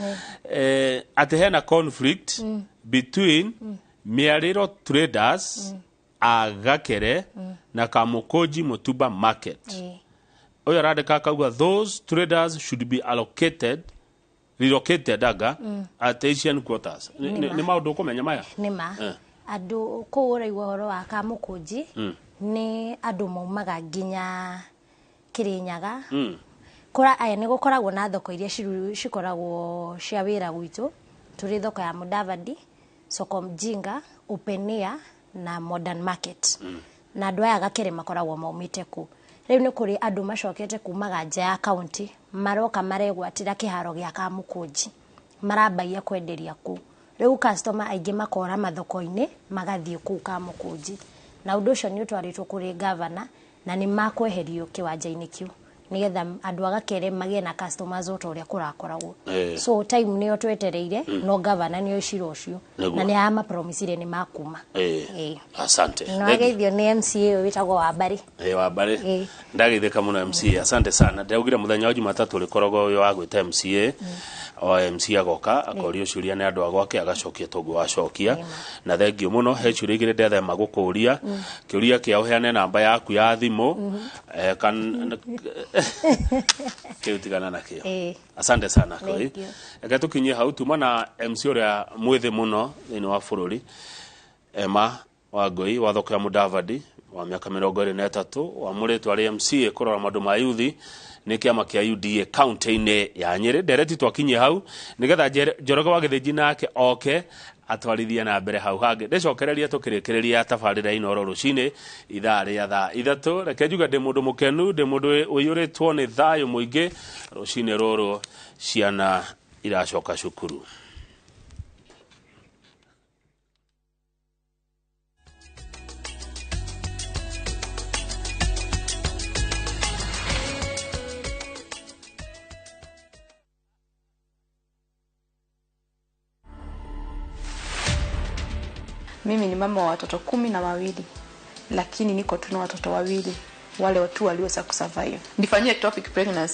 Atĩ hena conflict between Mĩarĩro traders a Gakere na Kamũkũnji Mutumba market. Ũyũ arandĩka akauga those traders should be allocated, relocated anga at Asian quarters. Nĩ maũndũ ũkũmenya maya? Nĩma. Andũ kũu ũraigua ũhoro wa Kamũkũnji nĩ andũ maumaga nginya Kĩrĩnyaga. Kũra aya nĩ gũkoragwo na thoko iria cikoragwo cia wĩra gwitũ. Tũrĩ thoko ya Mudavadi, Soko Mjinga, Open Air na Modern Market. Na andũ aya Gakere makoragwo maumĩte kũ. Rĩu nĩ kũrĩ andũ macokete kumaga nja ya kaunti, maroka maregwatĩra kĩharo gĩa Kamũkũnji, marambagia kwenderia kũu. Rĩu customer aingĩ makora mathoko-inĩ magathiĩ kũu Kamũkũnji, na ũndũ ũcio nĩ ũtwarĩtwo kũrĩ gavana na nĩ makweherio kĩwanja-inĩ kĩu nĩgetha andũ a Gakere magĩe na customers o ta ũrĩa kũrakoragwo. So time nĩyo twetereire, no gavana nĩoĩ cira ũcio na nĩ amapromisire nĩ makuma. Asante. Nĩ wageithio nĩ MCA ũyũ wĩtagwo Wambari. Wambari. Ndageithĩka mũno MCA, asante sana. Ndaugire mũthenya wa Jumatatũ ũrĩkoragwo wĩ wa gwĩta MCA, o MC agoka akorio ciũria nĩ andũ a gwake, agacokia toguo wacokia. Na thengio mũno. He ciũria igĩrĩ ndethema gũkũria. Kĩũria kĩa ũheane namba yaku ya thimũ, kan kĩu tigana nakĩo. Asante sana. Thank Koi you. Reke tũkinyie hau. Tuma na MC ũrĩa mwĩthĩ mũno thĩinĩ wa bũrũri, Emma Wangũi wa thoko ya Mudavadi, wa mĩaka 23, wamũrĩtwo arĩ MCA kũrora maũndũ ma yuthi nĩ kĩama kĩa UDA kaunti-inĩ ya Nyĩrĩ. Ndereti twakinyie hau nĩgetha Njoroge wa Gĩthĩnji nake oke atwarithie na mbere hau hangĩ. Ndĩcokereria tũkĩrĩkĩrĩria tabarĩra Inooro rũcinĩ ithaa rĩa thaa 3. Reke njuge ndĩ mũndũ mũkenu, ndĩ mũndũ ũiyũrĩtwo nĩ thayũ mũingĩ rũcinĩ rũrũ. Ciana iracoka cukuru. Mimi ni mama wa watoto 12, lakini niko tu na watoto wawili wale watu walioweza kusurvive. Nifanyie ectopic pregnancy.